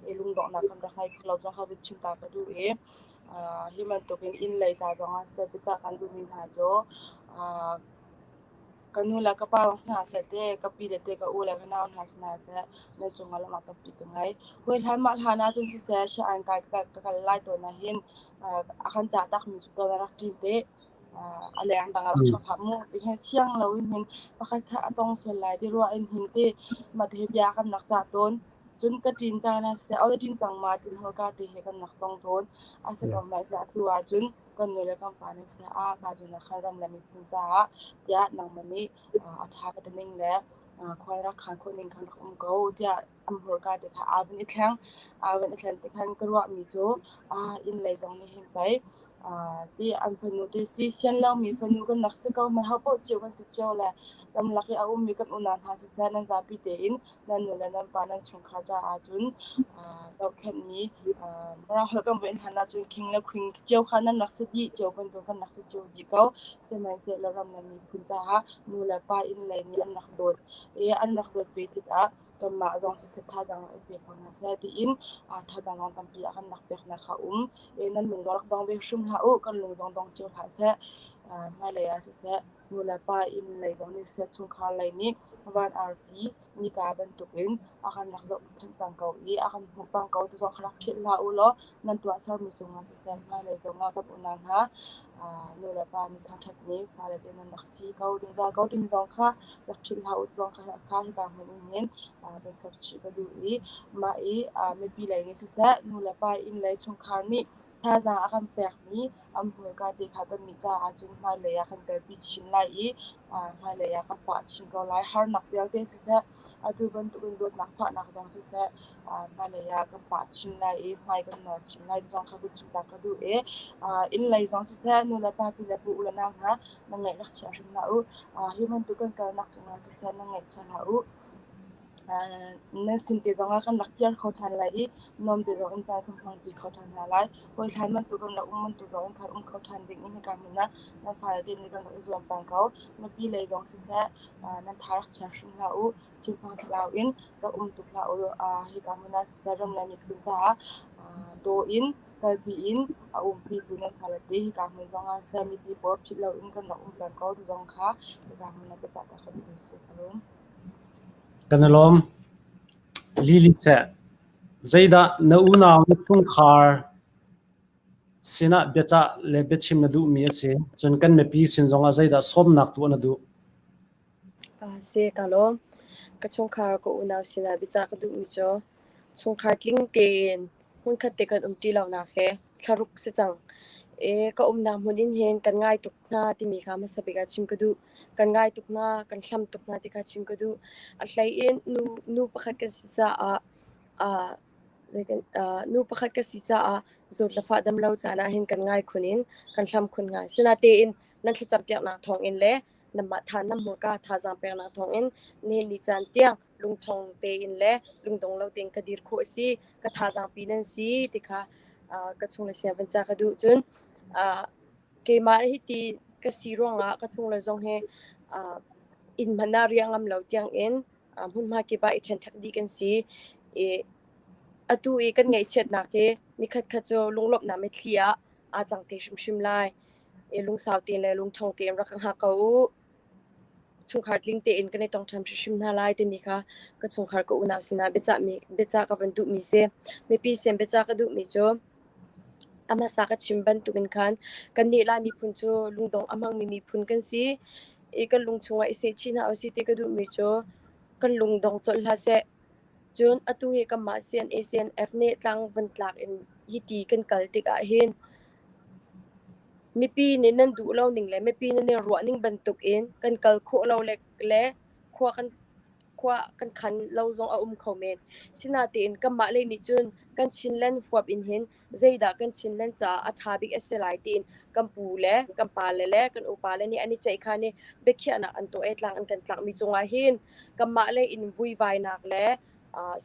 I lungdonghnak kan rak ngei kho lo zong kha vun chim ta ka duh i Hi bantukin inn lei ca zongah siseh biacah kan duhmi hna cu ka nu le ka pa zong si hna seh te, ka pi le te, ka u le ka nau hna si hna seh nan cungah lawmhnak tampi ka ngei. Hawi hlan mah hlan ahcun siseh hri-an kai ka kal lai tawn ahhin a kan cah takmi cu tuan a rak ṭin te. A leng dang a rak chuak hlah mu ti hin siang loin hin pakhat kha a tong sual lai ti ruah in hin ti mah ti hi bia kan rak cah tawn. Cun ka ṭin caan ah siseh, aw na ṭin cang ma ti hmurka te he kan rak tong tawn. A si ko mai atu ahcun kan nu le kan pa nih siseh, ah ka zun ah khan ram le miphun caah tiah nangmah nih a ṭha ka ti ning le khua rak khan khawh ning khan rak um ko tiah an hmurka te kha aa vun i thleng. Aa vun i thlen ti khan ka ruahmi cu ah inn lei zong nih hin pei ti an fanu te si sian lomi fanu kan rak si ko hmanh ho paoh cio kan si cio le ramlak i a ummi kan unau hna siseh nan zapi tein nan nu le nan pa nan chungkhar caah cun zohkhenhmi Mirang holh kan vui hlan ahcun king le queen cio kha nan rak si dih cio bantuk kan rak si cio dih ko. Sihmanhsehlaw ram le miphun caah nu le pa inn lei nih an rak dawt i an rak dawt ve tikah kanmah zong siseh thazaang i pe ko hna seh tiin thazaang zong tampi a kan rak peknak kha um. I nan lung rak dong ve hrim hlah u, kan lung zong dong cio hlah seh. Hmailei ah siseh, nu le pa inn lei zong nih siseh, chungkhar lei nih van arfi nika bantukin a kan rak zohkhenh peng ko i a kan hmuh peng ko ti zong kha rak philh hlah u law nan tuahsermi cungah siseh, hmailei zongah kan unau hna nu le pa nih thangṭhatmi fale te nan rak si ko zungzal ko timi zong kha rak philh hlah u ti zong kha hika hmun in hin van chap chih ka duh i mah i mipi lei nih siseh, nu le pa inn lei chungkhar nih thazaang a kan pekmi an hmurka te kha kannih caah cun hmailei ah kan kalpi chin lai i hmailei ah kan pah chin ko lai. Harnak vialte siseh, atu bantukin zawtnak fahnak zong siseh, hmailei ah kan pah chin lai i hmai kan nawr chin lai ti zong kha kan chim ta ka duh i inn lei zong siseh, nu le pa, pi le pu, u le nau hna nan ngaih rak chia hrim hlah u. Hi bantuk kan kalnak cungah siseh nan ngaihchia hlah u. Nan sin te zongah kan rak kir kho ṭhan lai i nuam te zong in caan kan hmangṭi kho ṭhan hna lai. Hawi hlan bantuk kan rak um bantuk zong in khan um kho ṭhan ding in hika hmun ah nan fale te nih kan rak i zuam peng ko. Mipi lei zong siseh, nan tha rak chia hrim hlah u. Thinphang thlarau in rak um tuk hlah u. Hika hmun ah siseh ram le miphun caah daw in kalpi in a umpitu nan fale te hika hmun zongah siseh mipi pawl philh loin kan rak um peng ko ti zong kha hika hmun ah biacah ta ka duhmi si. Ka lawm. Kan i lawm. Lili seh, zeidah na unau na chungkhar sinah biacah le biachim na duhmi a si? Cun kan mipi sin zongah zeidah sawmnak tuah na duh? Si, ka lawm. Ka chungkhar ka unau sinah biacah ka duhmi cu chungkhar tling tein hmunkhat te kan umṭi lonak hi thlaruk si cang. I ka umnak hmun in hin kan ngai tuk hna timi kha hmasa bik ah chim ka duh. Kan ngai tuk hna, kan hlam tuk hna ti kha chim ka duh. A hlei in nu, nu pakhat ka si caah uh, uh, nu pakhat ka si caah zawt le fah dam lo caan ah hin kan ngai khun in kan hlam khun ngai. Sinatein nan thlacam piaknak thawng in le nanmah tha nan hmurka thazaang peknak thawng in nihin ni caan tiang lungṭhawng tein le lungdong lo tein ka dir khawh a si ka thazaang pi nan si ti kha ka chung le siang van ca ka duh cun keimah hi ti ka si ruangah ka chung le zong hi inn hmanh ah riah ngam lo tiang in hmunhma kip ah i ṭhenṭhek dih kan si i atu i kan ngaihchiatnak hi nikhat khat cu lunglawmhnak mitthli ah aa cang te hrimhrim lai i lungsau tein le lungṭhawng tein rak ka hngak ko u. Chungkhar tling tein kan i tong ṭhan hrimhrim hna lai timi kha ka chungkhar ka unau sinah biacahmi biacah ka van duhmi si. Mipi sin biacah ka duhmi cu a hmasa ka chim bantukin khan kannih Lai miphun cu lungdong a hmangmi miphun kan si i kan lung chungah i sehchih hna usih ti ka duhmi cu kan lungdong colh hlah seh. Cun atu hi kanmah CNA CNF nih tlang van tlak in hiti kan kal tikah hin Mipi nih nan duh lo ning le mipi nih nan ruah ning bantukin kan kal khawh lo le khua kan khua kan khan lo zong a um kho men. Sinain kanmah lei nih cun kan Chinland huap in hin zeidah kan Chinland caah a ṭha bik a si lai tiin kan pu le kan pale le kan upa le nih an i ceihkhan i biakhiahnak an tuah i tlang an kan tlakmi cungah hin kanmah lei in vuivainak le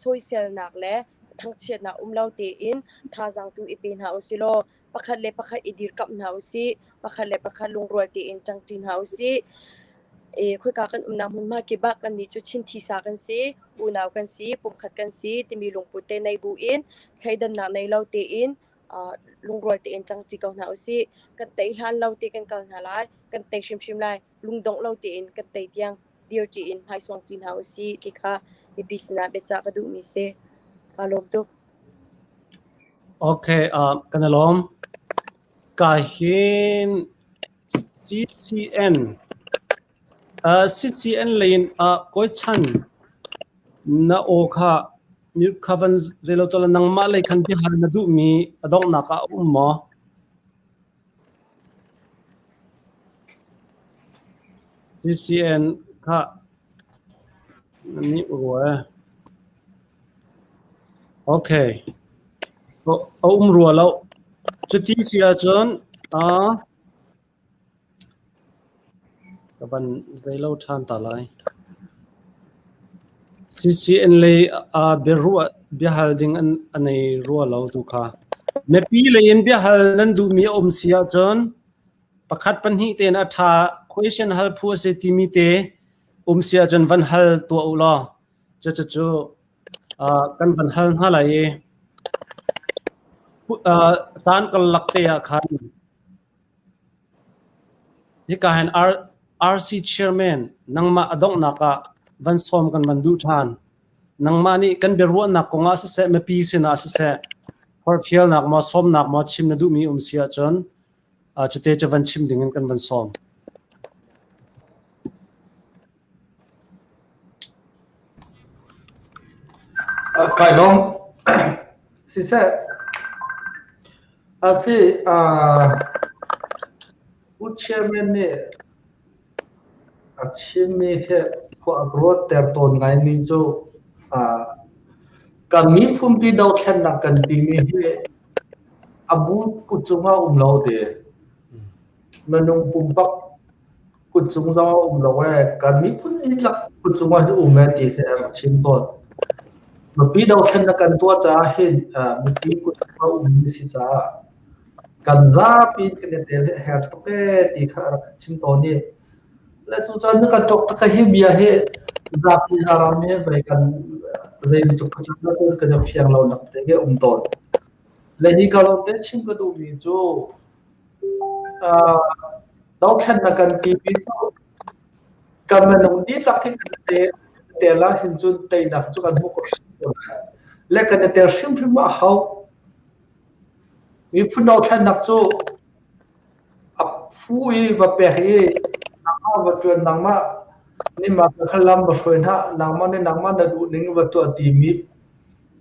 soiselnak le thangchiatnak um lo tein thazaang tu i pe hna usilaw pakhat le pakhat i dirkamh hna usih, pakhat le pakhat lungrual tein ṭangṭi hna usih. E, khoika kan umnak hmunhma kip ah kannih cu Chin thisa kan si, unau kan si, pumkhat kan si timi lungput te nei bu in thleidannak nei lo tein uh, lungrual tein ṭangṭi ko hna usih. Kan tei hlan lo te kan kal hna lai, kan tei hrimhrim lai, lungdongh lo tein kan tei tiang dirṭi in hmaisuang ṭi hna usih ti kha mipi sinah biacah ka duhmi si. Kaa lawm tuk. Okay, uh, kan i lawm. Ka hin CCN uh, CCN lei in uh, kawi chan na aw kha mute kha van zeilo to nangmah lei khan biahal na duhmi a donghnak ah a um maw? CCN kha na nih rua. Okay. A um rua lo. Cuti si ahcun uh, ka van zeilo ṭhan ta lai. CCN lei uh, biaruah biahal ding an a nei rua lo tu kha. Mipi lei in biahal nan duhmi a um si ahcun pakhat pahnih tein a ṭha question hal phu a si timi te um si ahcun van hal tuah u law cucu uh, kan van hal hna lai i uh, caan karlak te ah khan. Hika hin RC chairman nangmah a donghnak ah van sawm kan van duh ṭhan. Nangmah nih kan biaruahnak kong ah siseh, mipi sinah siseh, forhfialnak maw, sawmnak maw chim na duhmi um si ahcun cute cu van chim ding in kan van sawm. Kai lawm. Siseh, asi U Chairman nih a chimmi hi khua a ka ruatter tawn ngaimi cu kan miphunpi dothlennak kan timi hi a bu kut cungah um lo ti. Minung pumpak kut cung zong a um lo ee. Kan miphun dihlak kut cungah hin um ee ti khi a rak chim tawn. Mipi dothlennak kan tuah caah hin mipi kut cungah ummi si caah kan zapi in kan i tel hi a herh tuk ee ti kha a rak chim tawn i le cucaah na kan tuak tak hi bia hi zapi zaran nih vei kan zei cuk cun kan i fiang lo nak te hi um tawn. Le hi ka lawm te chim ka duhmi cu dothlennak kan timi cu kan minung dihlak hi kan tel ahhin cun teinak cu kan hmuh ko hrim ko lai. Le kan i tel hrimhrim a hau. Miphun dothlennak cu a phu i va pek i nangmah va ṭuan nangmah nih mah kha lam va hruai hna nangmah nih nangmah na duh ning va tuah timi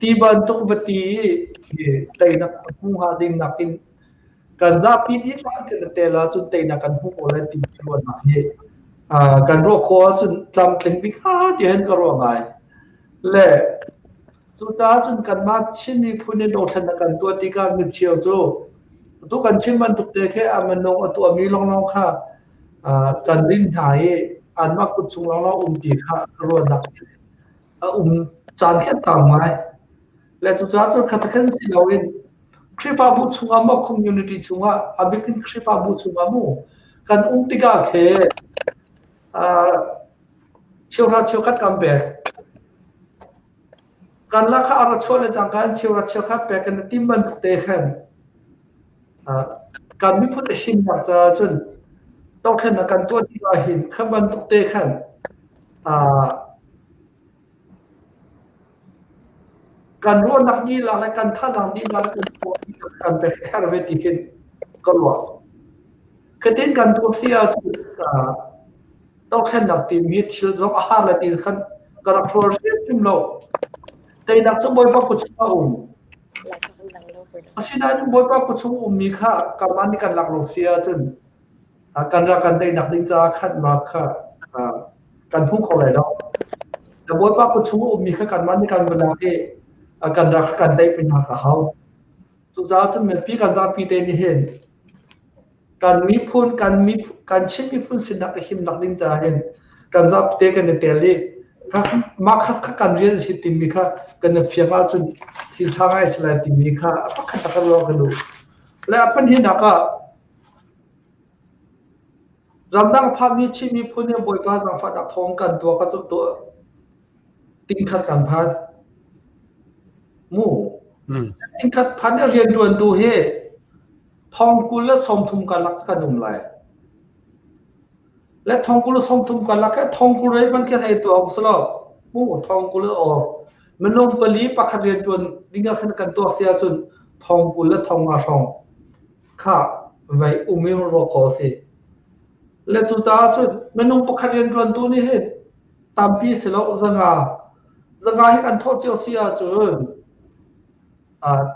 ti bantuk va ti i teinak a hmu hnga ding nakin kan zapi dihlak kan i tel ahcun teinak kan hmu ko lai ti ruahnak hi kan ruah khawh ahcun tlamtling bik hnga ti hin ka ruah ngai. Le cucaah cun kanmah Chin miphun in dothlennak kan tuah tikah micheu cu atu kan chim bantuk te khi a minung a tuahmi lawnglawng kha kan rin hna i anmah kut chung lawnglawng um ti kha ruahnak a um caan khi a tam ngai. Le cucaah cun khatakhan si loin Khrihfabu chungah maw community chungah a bik in Khrihfabu chungah mu kan um tikah khe cheuhra cheukhat kan pek. Kan lak kha a ra chuah le cangka in cheuhra cheukhat pek kan i tim bantuk te khan kan miphun a himnak caah cun dothlennak kan tuah tikah hin kha bantuk te khan Kan ruahnak lila le kan thazaang lila le kan tuahmi kan pek a herh ve ti khin ka ruah. Khatin kan tuah si ahcun dothlennak timi thil zong a har le ti khan ka rak hrual hrimhrim lo. Teinak cu Bawipa kut chung a um. Asinain Bawipa kut chung ummi kha kanmah nih kan lak lo si ahcun kan rak kan teinak ding caah khan mah kha kan hmu kho lai lo. Na Bawipa kut chung a ummi kha kanmah nih kan va lak i kan rak kan tei pinak a hau. Cucaah cun mipi kan zapi te nih hin kan miphun kan miphun kan Chin miphun sinak a himnak ding caah hin kan zapi te kan i tel i mah kha kha kan rian a si timi kha kan i fiang ahcun thil ṭha ngai a si lai timi kha a pakhat tak ruah ka duh. Le a pahnihnak ah Ramdang phanmi Chin miphun nih Bawipa zaangfahnak thawng kan tuah ka cu tuah tingkhat kan phan. Mu. Tingkhat phan i rianṭuantu hi thong 20 le 30 karlak kan um lai. Le thong 20 le 30 karlak he thong 20 rei man khi hei tuah awk si lo. Mu thong 20 le or minung pali pakhat rianṭuan ding ah khan kan tuah si ahcun thong 20 le thong nga hrawng kha vei um in ruah khawh a si. Le cucaah cun minung pakhat rianṭuantu nih hin tampi si lo zanga zanga hi kan thawh cio si ahcun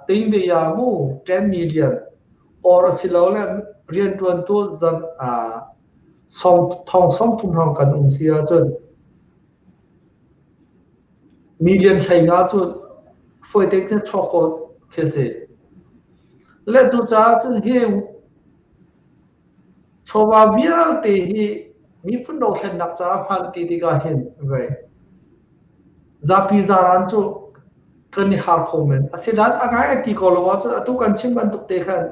ting ya mu 10 million or asilole rianṭuantu zan song thong song thum hrawng kan um si ahcun Million 15 cu fawi tein khin chuak khawh khi a si. Le cucaah cun hi chawva vialte hi miphun dothlennak caah hman ti tikah hin vei zapi zaran cu kan i har kho men. Asinain a ngai a ti ko lo ahcun atu kan chim bantuk te khan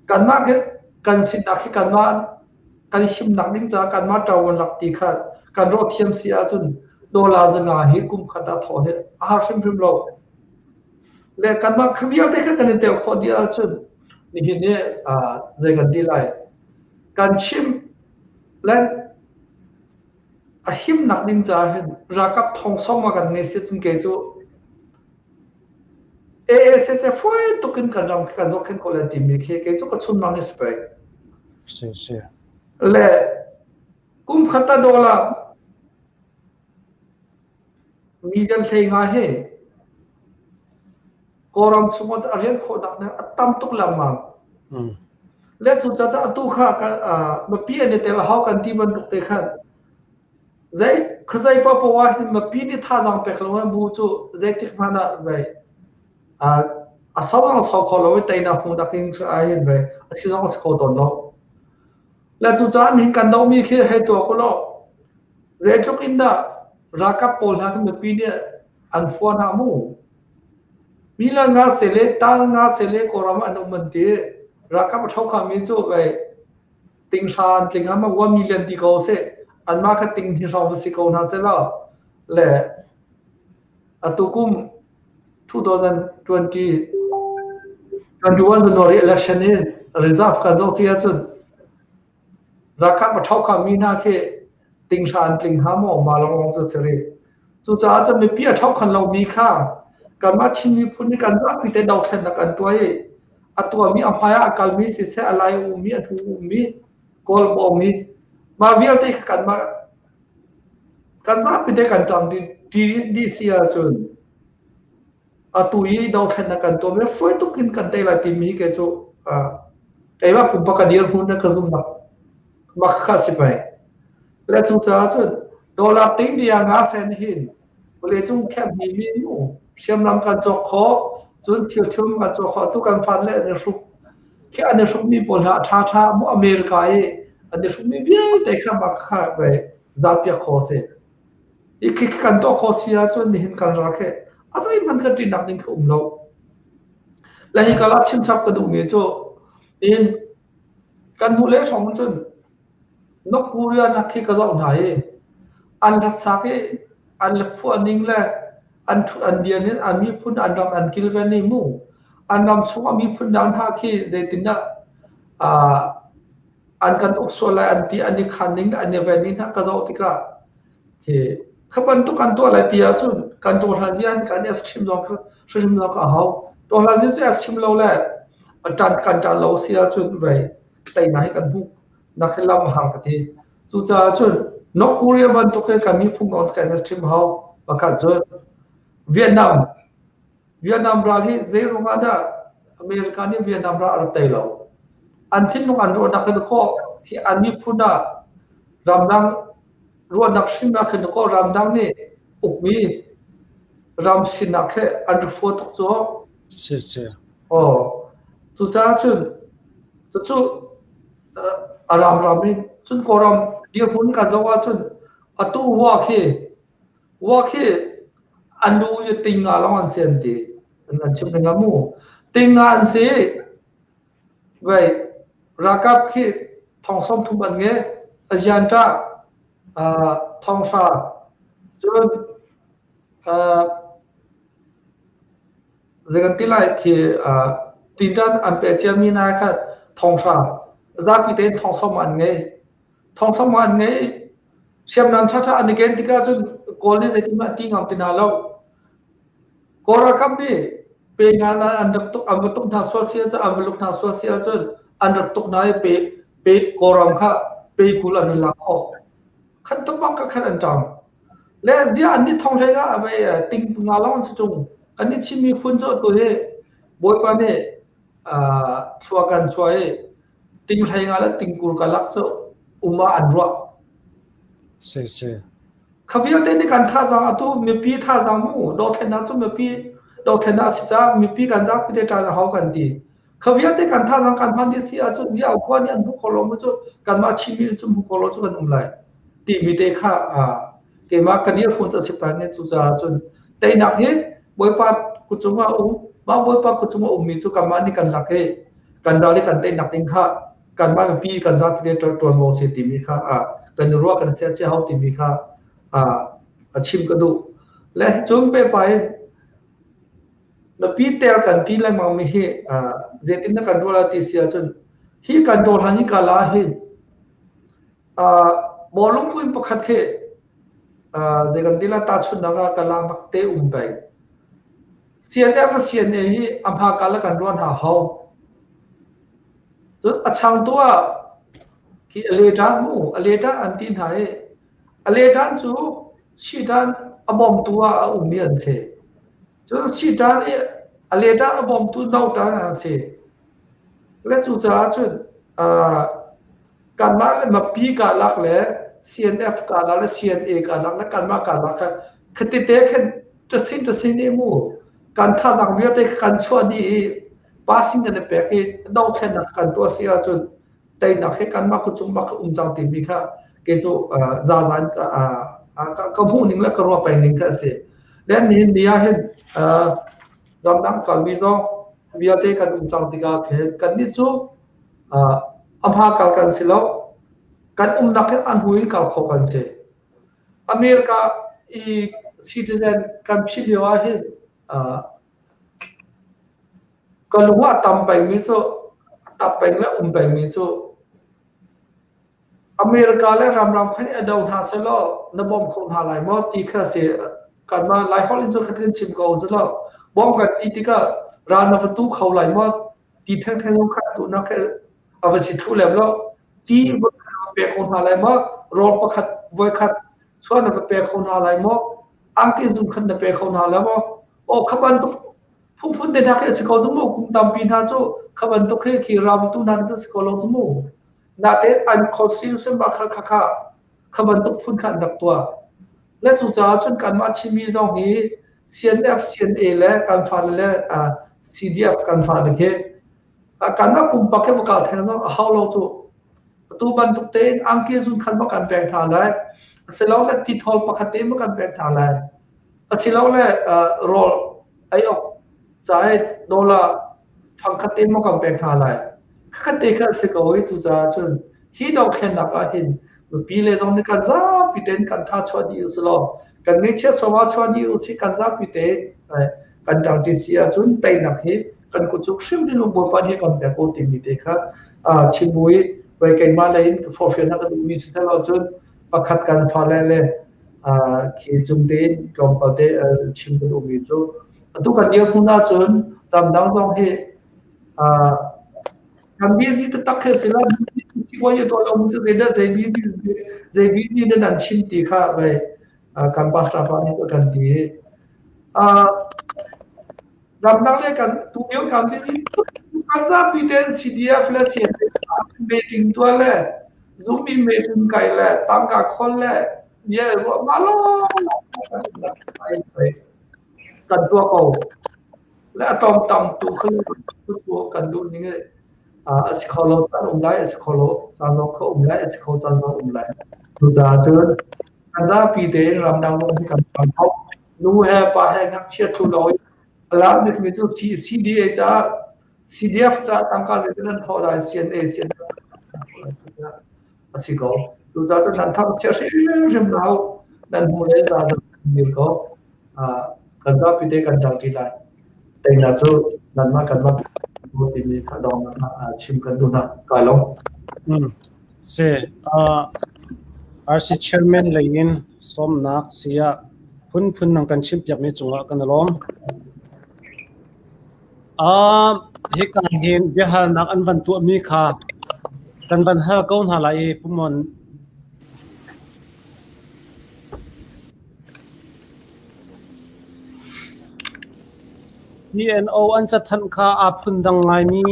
kanmah kan sinak hi kanmah kan himnak ding caah kanmah ṭavuan lak ti kha kan ruah thiam si ahcun dollar zanga hi kum khat ah thawh hi a har hrimhrim lo. Le kanmah kha vialte kha kan i tel khawh dih ahcun nihin hi zei kan ti lai? Kan chim. Le a himnak ding caah hin ralkap thong sawm a kan ngei si cun kei cu AACC fawi tuk in kan ram kan zohkhenh ko lai timi khi kei cu ka chunmang hi si pei. Si si. Le kum khat a dollar million hlei nga hi Kawlram chung ah a rian khawhnak nih a tam tuk lengmang. Le cucaah atu kha mipi an i tel a hau kan ti bantuk te khan zei khuazei paohpaoh ah hin mipi nih thazaang pek lo bu cu zeitik hmanh ah vei a sau zong a sau kho lo i teinak hmuhnak ding ah hin vei a si zong a si kho tawn lo. Le cucaah nihin kan dohmi khi hei tuah u law zeitluk in dah ralkap pawl hna khi mipi nih an fua hna mu. Mi le nga sele tal nga sele Kawlram ah an um an ti. Ralkap a ṭhokhami cu vei tinghra an tling ah ma 1 million ti ko seh. Anmah kha ting hnih hrawng va si ko hna seh law le atu kum 2020 21 January election in reserve kan zoh si ahcun ralkap a ṭhokhami hna khi tinghra an tling hnga maw mah lawnglawng cu a si rih. Cucaah cun mipi a ṭhokhan lomi kha kanmah Chin miphun nih kan zapi te dothlennak kan tuah i a tuahmi a hmai ah a kalmi siseh, a lai a ummi, a hnu a ummi, Kawl bawmmi, mah vialte kha kanmah kan zapi te kan ṭang dih si ahcun atu i dothlennak kan tuahmi fawi tuk in kan tei lai timi hi kei cu keimah pumpak ka dirhmun le ka zumhnak mah kha si pei. Le cucaah cun dollar ting ria nga sen hin vawleicung khenhmi mi mu hriamnam kan cawk khawh, cun thilthum kan cawk khawh. Atu kan fan le an i hruk. Khi an i hrukmi pawl hna a ṭhaṭha mu America i an i hrukmi vialte kha mah kha vei zapiak khawh a si. Hi khi kan tuah khawh si ahcun nihin kan ral khi a zeihmanh kan ṭihnak ding kha um lo. Le hi kal ah chimchap ka duhmi cu in kan hnu le hrawng cun North Korea nak khi ka zoh hna i an hlasak i an phuah ning le an ṭhut an dir ning an miphun an ram an kilven ning mu an ram chungah miphun dang hna khi zeitindah an kan uk sual lai an ti an i khan ning an i ven ning hna ka zoh tikah hi kha bantuk kan tuah lai ti ahcun kan ṭawhlan zian kan i chim zong hrimhrim zong a hau. Ṭawhlan zian cu as chim lo le ṭan kan ṭan lo si ahcun vei teinak hi kan hmuh nak hi lam a har ka ti. Cucaah cun North Korea bantuk hi kan miphun kong kan chim hau. Pakhat cu Vietnam. Vietnam ral hi zei ruangah dah America nih Vietnam ral a rak tei lo? An thinlung an ruahnak in kawh hi an miphun ah ramdang ruahnak hrim ah khin kaw ramdang nih ukmi ram sinak he an rak fua tuk cu. Si si. Oh, cucaah cun cucu a ramram in cun Kawlram dirhmun kan zoh ahcun atu wa khi wa khi an nu cu tinga lawng an si an ti an chim ning mu tinga an si vei ralkap khi thong 30 an nge azian ta thong hra cun Zei kan ti lai khi tinṭan an pek ciami hna khan thonghra zapi tein thongsawm an ngei. Thongsawm an ngei. Hriamnam ṭhaṭha an i ken tikah cun Kawl nih zeitin an ti ngam ti hna lo. Kawl ralkap nih pe nga an rak tuk an va tuk hna sual si ahcun an va luk hna sual si ahcun an rak tuk hna i pe pe Kawlram kha pe 20 an lak khawh. Khan tuk bak ka khan an ṭang. Le ziah an nih thong hlei ah vei ting nga lawng an si ṭung. Kan nih Chin miphun cu atu hi Bawipa nih thlua kan chuah i ting hlei nga le ting 20 ka lak cu um ah an ruah. Si si. Kha vialte nih kan thazaang atu mipi thazaang mu dothlennak cu mipi dothlennak a si caah mipi kan zapi te ṭan a hau kan ti. Kha vialte kan thazaang kan hman dih si ahcun ziah khua nih an hmu kho lo mu cu kanmah Chinmi nih cun hmu kho lo cu kan um lai timi te kha keimah ka dirhmun cu a si peng i cucaah cun teinak hi Bawipa kut cungah a um. Mah Bawipa kut cungah a ummi cu kanmah nih kan lak i kan ral i kan teinak ding kha kanmah mipi kan zapi te ṭuanvo a si timi kha kan i ruah kan chia hau timi kha a chim ka duh. Le cun pepa in Mipi tel kan ti lengmang mi hi zeitin dah kan ruah lai ti si ahcun hi kan ṭawl han hi kala ah hin. Bawlung puin pakhat khi zei kan ti lai tahchunhnak ah ka laknak te um peng. CNF le CNA hi a hmaka le kan ruah hna hau. Cun a changtu ah khi a leṭan mu, a leṭan an ti hna i a leṭan cu siṭan a bawmtu ah a ummi an si. Cun siṭan i a leṭan a bawmtu noṭan an si. Le cucaah cun kanmah le mipi karlak le CNF karlak le CNA karlak le kanmah karlak kha khatite khin tasin tasin i mu kan thazaang vialte kan chuah dih i passing kan i pek i dothlennak kan tuah si ahcun teinak hi kanmah kutcung bak um cang timi kha kei cu zaza in ka hmuh ning le ka ruah peng ning kha a si. Then nihin ni ah hin ramdang kalmi zong vialte kan um cang tikah khin kannih cu a hma kal kan si lo. Kan umnak hin an hnu in kal kho kan si. America i citizen kan phih lio ah hin ka lung ah a tam pengmi cu a tap peng le um pengmi cu America le ramram khan i do hna sehlaw na bawm kho hna lai maw ti kha si. Kanmah Laiholh in cu khatin chim ko selaw bawm kan ti tikah ral na va tu kho lai maw ti thengtheng zong kha duhnak he a va si thlu lem lo. Ti va pe kho hna lai maw? Rawl pakhat voikhat chuan na va pe kho hna lai maw? Angki zung khan na pe kho hna lai maw? Aw kha bantuk phunphun te hna khi a si ko cu mu. Kum tampi hna cu kha bantuk khi khi ram tu hna cu si ko lo cu mu. Natein an constitution bak kha kha kha kha bantuk phun kha an rak tuah. Le cucaah cun kanmah Chinmi zong hi CNF, CNA le kan fale le CDF kan fale khi kanmah pumpak he va theng zong a hau lo cu. Atu bantuk tein angki zun khan ma kan pek hna lai. Asilole tithawl pakhat te ma kan pek hna lai. Asilole rawl ei awk ca i dollar thangkhat te maw kan pek hna lai. Khat te kha a si ko i cucaah cun hi dothlennak ah hin mipi le zong nih kan zapi tein kan tha chuah dih usih law kan ngeihchiah chawva chuah dih usih kan zapi tein kan ṭangṭi si ahcun teinak hi kan kut cu hrimhrim in Bawipa nih kan pek ko timi te kha chim bu i voi keimah lei in forhfialnak ka duhmi si thelo cun pakhat kan fale le khi cung tein tlawmpal te chim ka duhmi cu atu kan dirhmun ahcun ramdang zong hi kan busy taktak khi si lo sipuai tuah lo cu zei dah zei busy zei busy dah nan chim ti kha vai kan pastor pa nih kan ti ramdang le kan tu lio kan busy kan zapi ten CDF le CNA meeting tuah le Zoom in meeting kai le tangka khol le bia ruah ma lo kan tuah ko. Le a tlawmtam tu kha kan duh ning a si kho lo caan um lai, a si kho lo caan zong kha um lai, a si kho caan zong um lai. Cucaah cun kan zapi tein ramdang zong hi kan ṭuan kho. Nu he pa he ngakchia thlu lo i a lar bikmi cu CDA caah CDF caah tangka zeitin an thawh lai, CNA, CNF a si ko. Cucaah cun nan thangchiat hrimhrim hna u. Nan hmu le za mir ko. Kan zapi te kan ṭangṭi lai. Teinak cu nanmah kanmah timi kha dongnak ah chim kan duh hna. Kai lawm. Si, RC chairman lei in sawmnak siah phunphun nang kan chimpiakmi cungah kan i lawm. Hika hin biahalnak an van tuahmi kha kan van hal ko hna lai i Pumon CNO an cathanh kha aa phundang ngaimi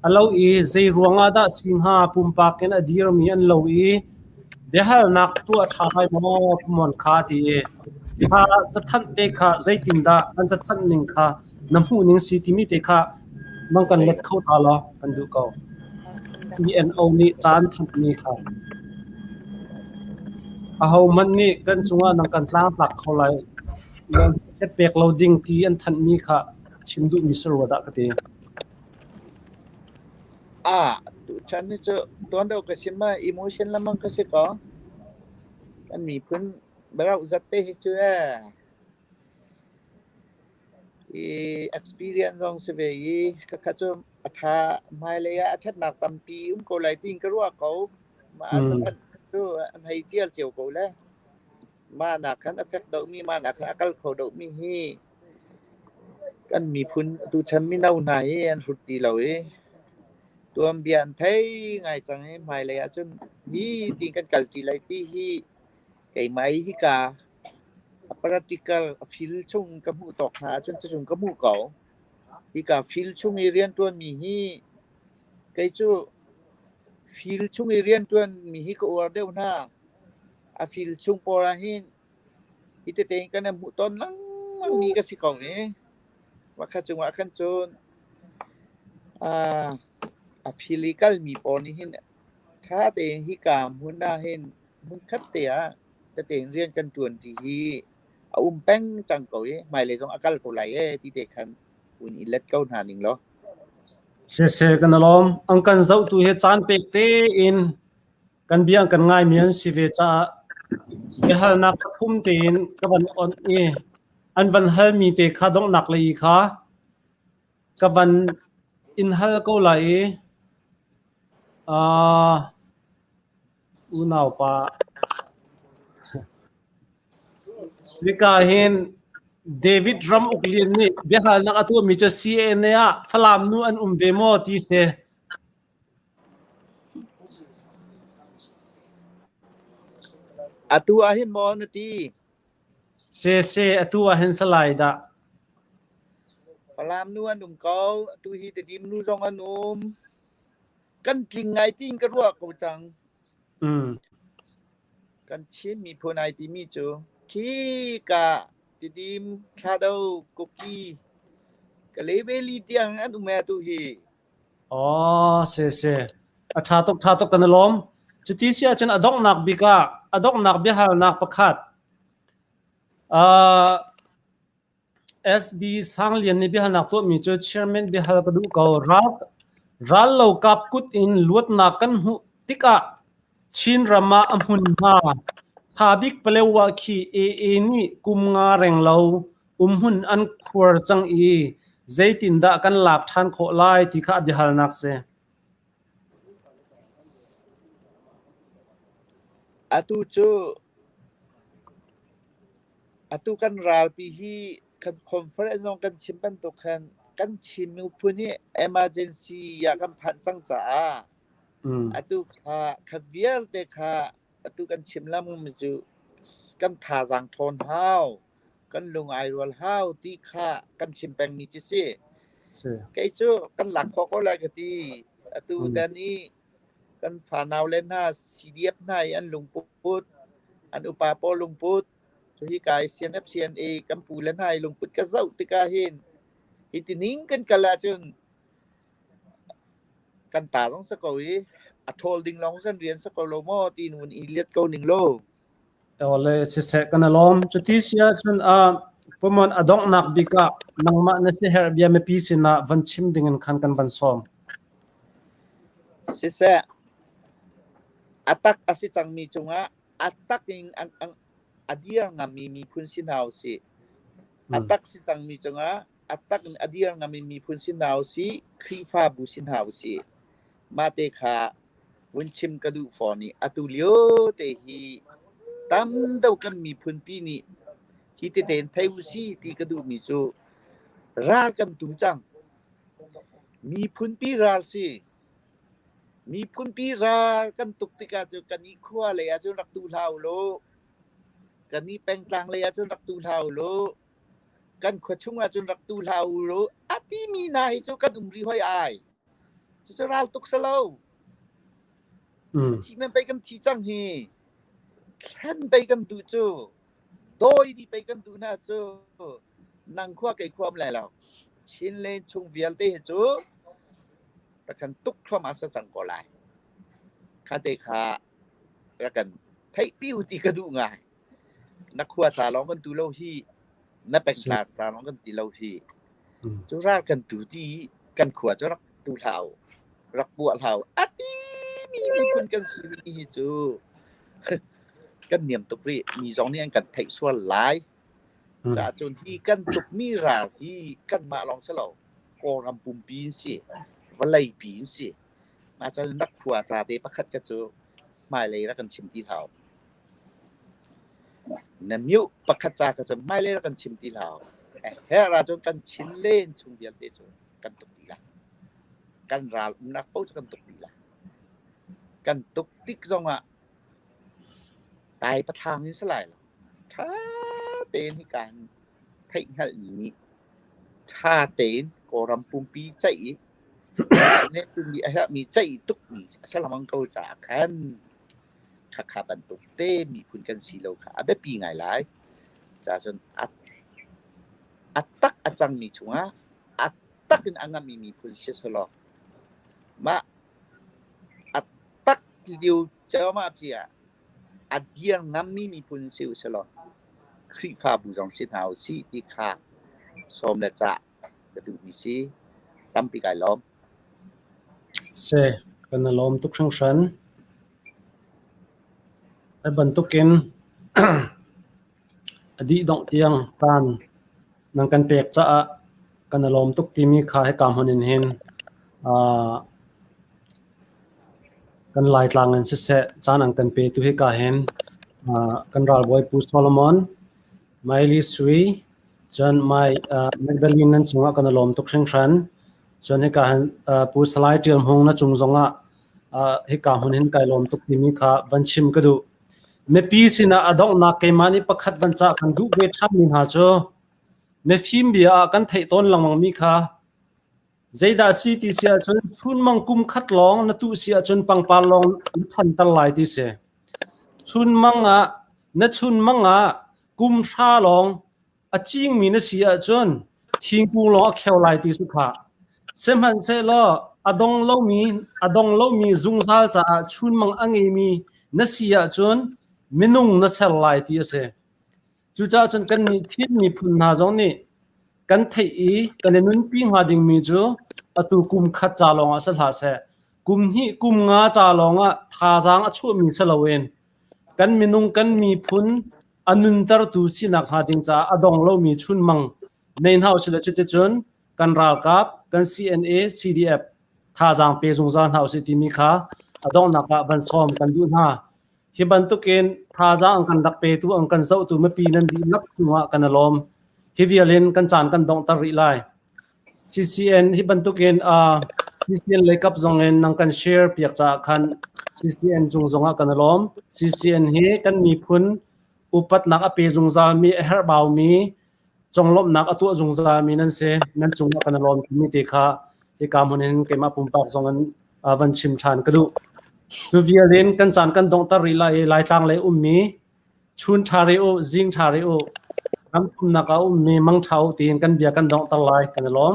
a lo i zei ruangah dah si hnga pumpak in a dirmi an lo i biahalnak tuah ṭha lai maw Pumon kha ti i kha cathanh te kha zeitindah an cathanh ning kha na hmuh ning si timi te kha mang kan let kho ta law kan duh ko. CNO nih caan thanhmi kha ahohmanh nih kan cungah nang kan tlangtlak kho lai lo pek lo ding ti an thanhmi kha chim duhmi si rua dah ka ti. Ah, tuchan ni cu tuan deuh ka sim ah emotion lamang ka si ko. Kan miphun barau zat te hi cu eh. I experience zong si ve i khakha cu a ṭha. Hmailei ah a ṭhatnak tampi um ko lai tiin ka ruah ko. Mah ah cun. cu an hei ṭial cio ko le mah nak khan a fek deuhmi mah nak khan a kal kho deuhmi hi kan miphun tuchan mino hna hi an hrut ti lo i tuanbia an thei ngai cang i hmailei ahcun hi ti kan kal ṭi lai ti hi keimah i hika a practical a fil chung ka hmuh tawk hna ahcun cucun ka hmuh ko. Hika fil chung i rianṭuanmi hi kei cu fil chung i rianṭuanmi hi ka uar deuh hna. A fil chung pawl ah hin hi tete in kan i hmuh tawn lengmang mi ka si ko i wakhat cungah khan cun aa a fil i kalmi pawl nih hin ṭha tein hika hmun ah hin hmunkhat te ah tete in rian kan ṭuan ṭi hi a um peng cang ko i hmailei zong a kal ko lai ee ti te khan un i let ko hna ning law. Siseh kan lawm. An kan zohtu hi caan pek tein kan bia kan ngaimi an si ve caah biahalnak pathum tein ka van on i an van halmi te kha donghnak lei kha ka van in hal ko lai i uh, unaupa Hika hin David Ram Uk Lian nih biahalnak a tuahmi cu CNA ah Falam nu an um ve maw ti si. Atu ah hin maw na ti? Se se atu ah hin salai dah. Falam nu an um ko. Atu hi Tedim nu zong an um. Kan tling ngai tiin ka ruah ko cang. Mm. Kan Chin miphun ai timi cu khika Tidim, Thado, Kuki, Kalay tiang an um atu hi. Aw, si si. A ṭha tuk, ṭha tuk kan i lawm. Cuti si ahcun a donghnak bik ah, a donghnak biahalnak pakhat. Uh, SB Sanglian nih biahalnak tuahmi cu chairman biahal ka duh ko. Ral, ral lo kap kut in luatnak kan hmuh tikah Chin ram ah a hmunhma ṭha bik Palewa khi AA nih kum nga reng lo umhmun an khuar cang i zeitindah kan lak ṭhan khawh lai ti kha a biahalnak si. Atu cu atu kan ralpi hi kan conference zong kan chim bantuk khan kan Chin miphun hi emergency ah kan phanh cang caah atu kha kha vialte kha atu kan chim lengmang cu kan thazaang ṭhawn hau. Kan lung ai rual hau ti kha kan chim pengmi cu si. Kei cu kan lak khawh ko lai ka ti. Atu tan i kan fanau le hna CDF hna i an lungput, an upa pawl lungput, cu hi kai CNF CNA kan pu le hna i lungput ka zoh tikah hin hi tining kan kal ahcun kan ta zong si ko i a ṭhawl ding lawng kan rian si ko lo maw tiin vun i liat ko ning law. Awle siseh kan i lawm. Cuti si ahcun uh, Pumon a donghnak bik ah nangmah na siherh bia mipi sinah van chim dingin khan kan van sawm. Siseh, a tak a si cangmi cungah a tak in a dir ngami miphun si hna usih. A tak si cangmi cungah a tak in a dir ngami miphun si hna usih, Khrihfabu si hna usih. Mah te kha vun chim ka duh fawn i atu lio te hi tam deuh kan miphunpi nih hi tete in thei usih ti ka duhmi cu ral kan tu cang. Miphunpi ral si. Miphunpi ral kan tuk tikah cu kan i khua lei ah cun rak tu hlah u law, kan i pengtlang lei ah cun rak tu hlah u law, kan khua chung ah cun rak tu hlah u law a timi hna hi cu kan um rih hoi ai. Cucu ral tuk si lo. Thi men pei kan thi cang hi. Thlen pei kan duh cu. Dawi dih pei kan duh hna cu. Nang khua kei khua um lai lo. Chinland chung vialte hi cu takhan tuk thluahmah sa cang ko lai. Kha te kha rak kan theihpi u ti ka duh ngai. Na khua ca lawng kan tu lo hi. Na pengtlang ca lawng kan ti lo hi. Cu ral kan tu ti kan khua cu rak tu hlah u, rak puah hlah u. A ti mi miphun kan si mi hi cu kan niam tuk rih. Mi zong nih an kan theih sual lai. Caah cun hi kan tukmi ral hi kanmah lawng si lo, Kawlram pumpi in si, vawleipi in si. Mah cun na khua ca te pakhat ka cu. Hmailei rak kan chim ti hlah. Na mute pakhat ca kha cun hmailei rak kan chim ti hlah. A herh ahcun kan chin len chung vialte cu kan tuk dih lai. Kan ral umnak paoh cu kan tuk dih lai. Kan tuk tik zongah tai pathlang in si lai lo. Ṭha tein hika hin theihhngalhmi nih ṭha tein Kawlram pumpi ceih i nih a herhmi ceih tukmi a si lengmang ko caah khan khakha bantuk te miphun kan si lo kha a biapi ngai lai. Ca cun a a tak a cangmi chungah a tak in a ngammi miphun si selaw mah a tak lio ceomah pi ah a dir ngammi miphun si u selaw Khrihfabu zong si hna u sih ti kha sawm le cah ka duhmi si. Tampi kai lawm. Si, kan i lawm tuk hringhran. Hi bantukin a dih dongh tiang taan nan kan pek caah kan i lawm tuk timi kha hika hmun in hin uh, kan Laitlang in siseh caan an kan petu hika hin uh, kan ralbawi Pu Solomon, Miley Sui, cun Mai uh, Magdalene nan cungah kan i lawm tuk hringhran. Cun hika hin uh, Pu Salai Ṭial Hmung na cung zongah uh, hika hmun hin kai lawm tuk timi kha van chim ka duh. Mipi sinah a donghnak keimah nih pakhat van cah kan duh ve ṭhanmi hna cu mifim bia ah kan theih tawn lengmangmi kha zeidah si ti si ahcun chunmang kum khat lawng na tuh si ahcun pangpar lawng na ṭhanter lai ti si. Chunmang ah na chunmang ah kum hra lawng A cingmi na si ahcun thingkung lawng a kheu lai ti cu khah. Sihmanhsehlaw a dong lomi a dong lomi zungzal caah chunmang a ngeimi na si ahcun minung na ser lai ti a si. Cucaah cun kannih Chin miphun hna zong nih kan theih i kan i nunpi hnga dingmi cu atu kum khat ca lawngah si hlah seh, kum hnih kum nga ca lawngah thazaang a chuahmi si loin kan minung kan miphun a nuntertu sinak hnga ding caah a dong lomi chunmang nei hna usih cuticun kan ralkap kan CNA CDF thazaang pe zungzal hna usih timi kha a donghnak ah van sawm kan duh hna. Hi bantukin thazaang an kan rak petu an kan zohtu mipi nan dihlak cungah kan i lawm. Hi vial in kan caan kan donghter rih lai. CCN hi bantukin uh, CCN leikap zong in nang kan share piak caah khan CCN cung zongah kan i lawm. CCN hi kan miphun upatnak a pe zungzalmi a herhbaumi conglawmhnak a tuah zungzalmi nan si. Nan cungah kan i lawm timi te kha hika hmun in keimah pumpak zong in uh, van chim ṭhan ka duh. Cu vial in kan caan kan donghter rih lai i Laitlang lei ummi Chun ṭha rih u, zing ṭha rih u. Ram thumnak ah a ummi mang ṭha u tiin kan bia kan donghter lai. Kan i lawm.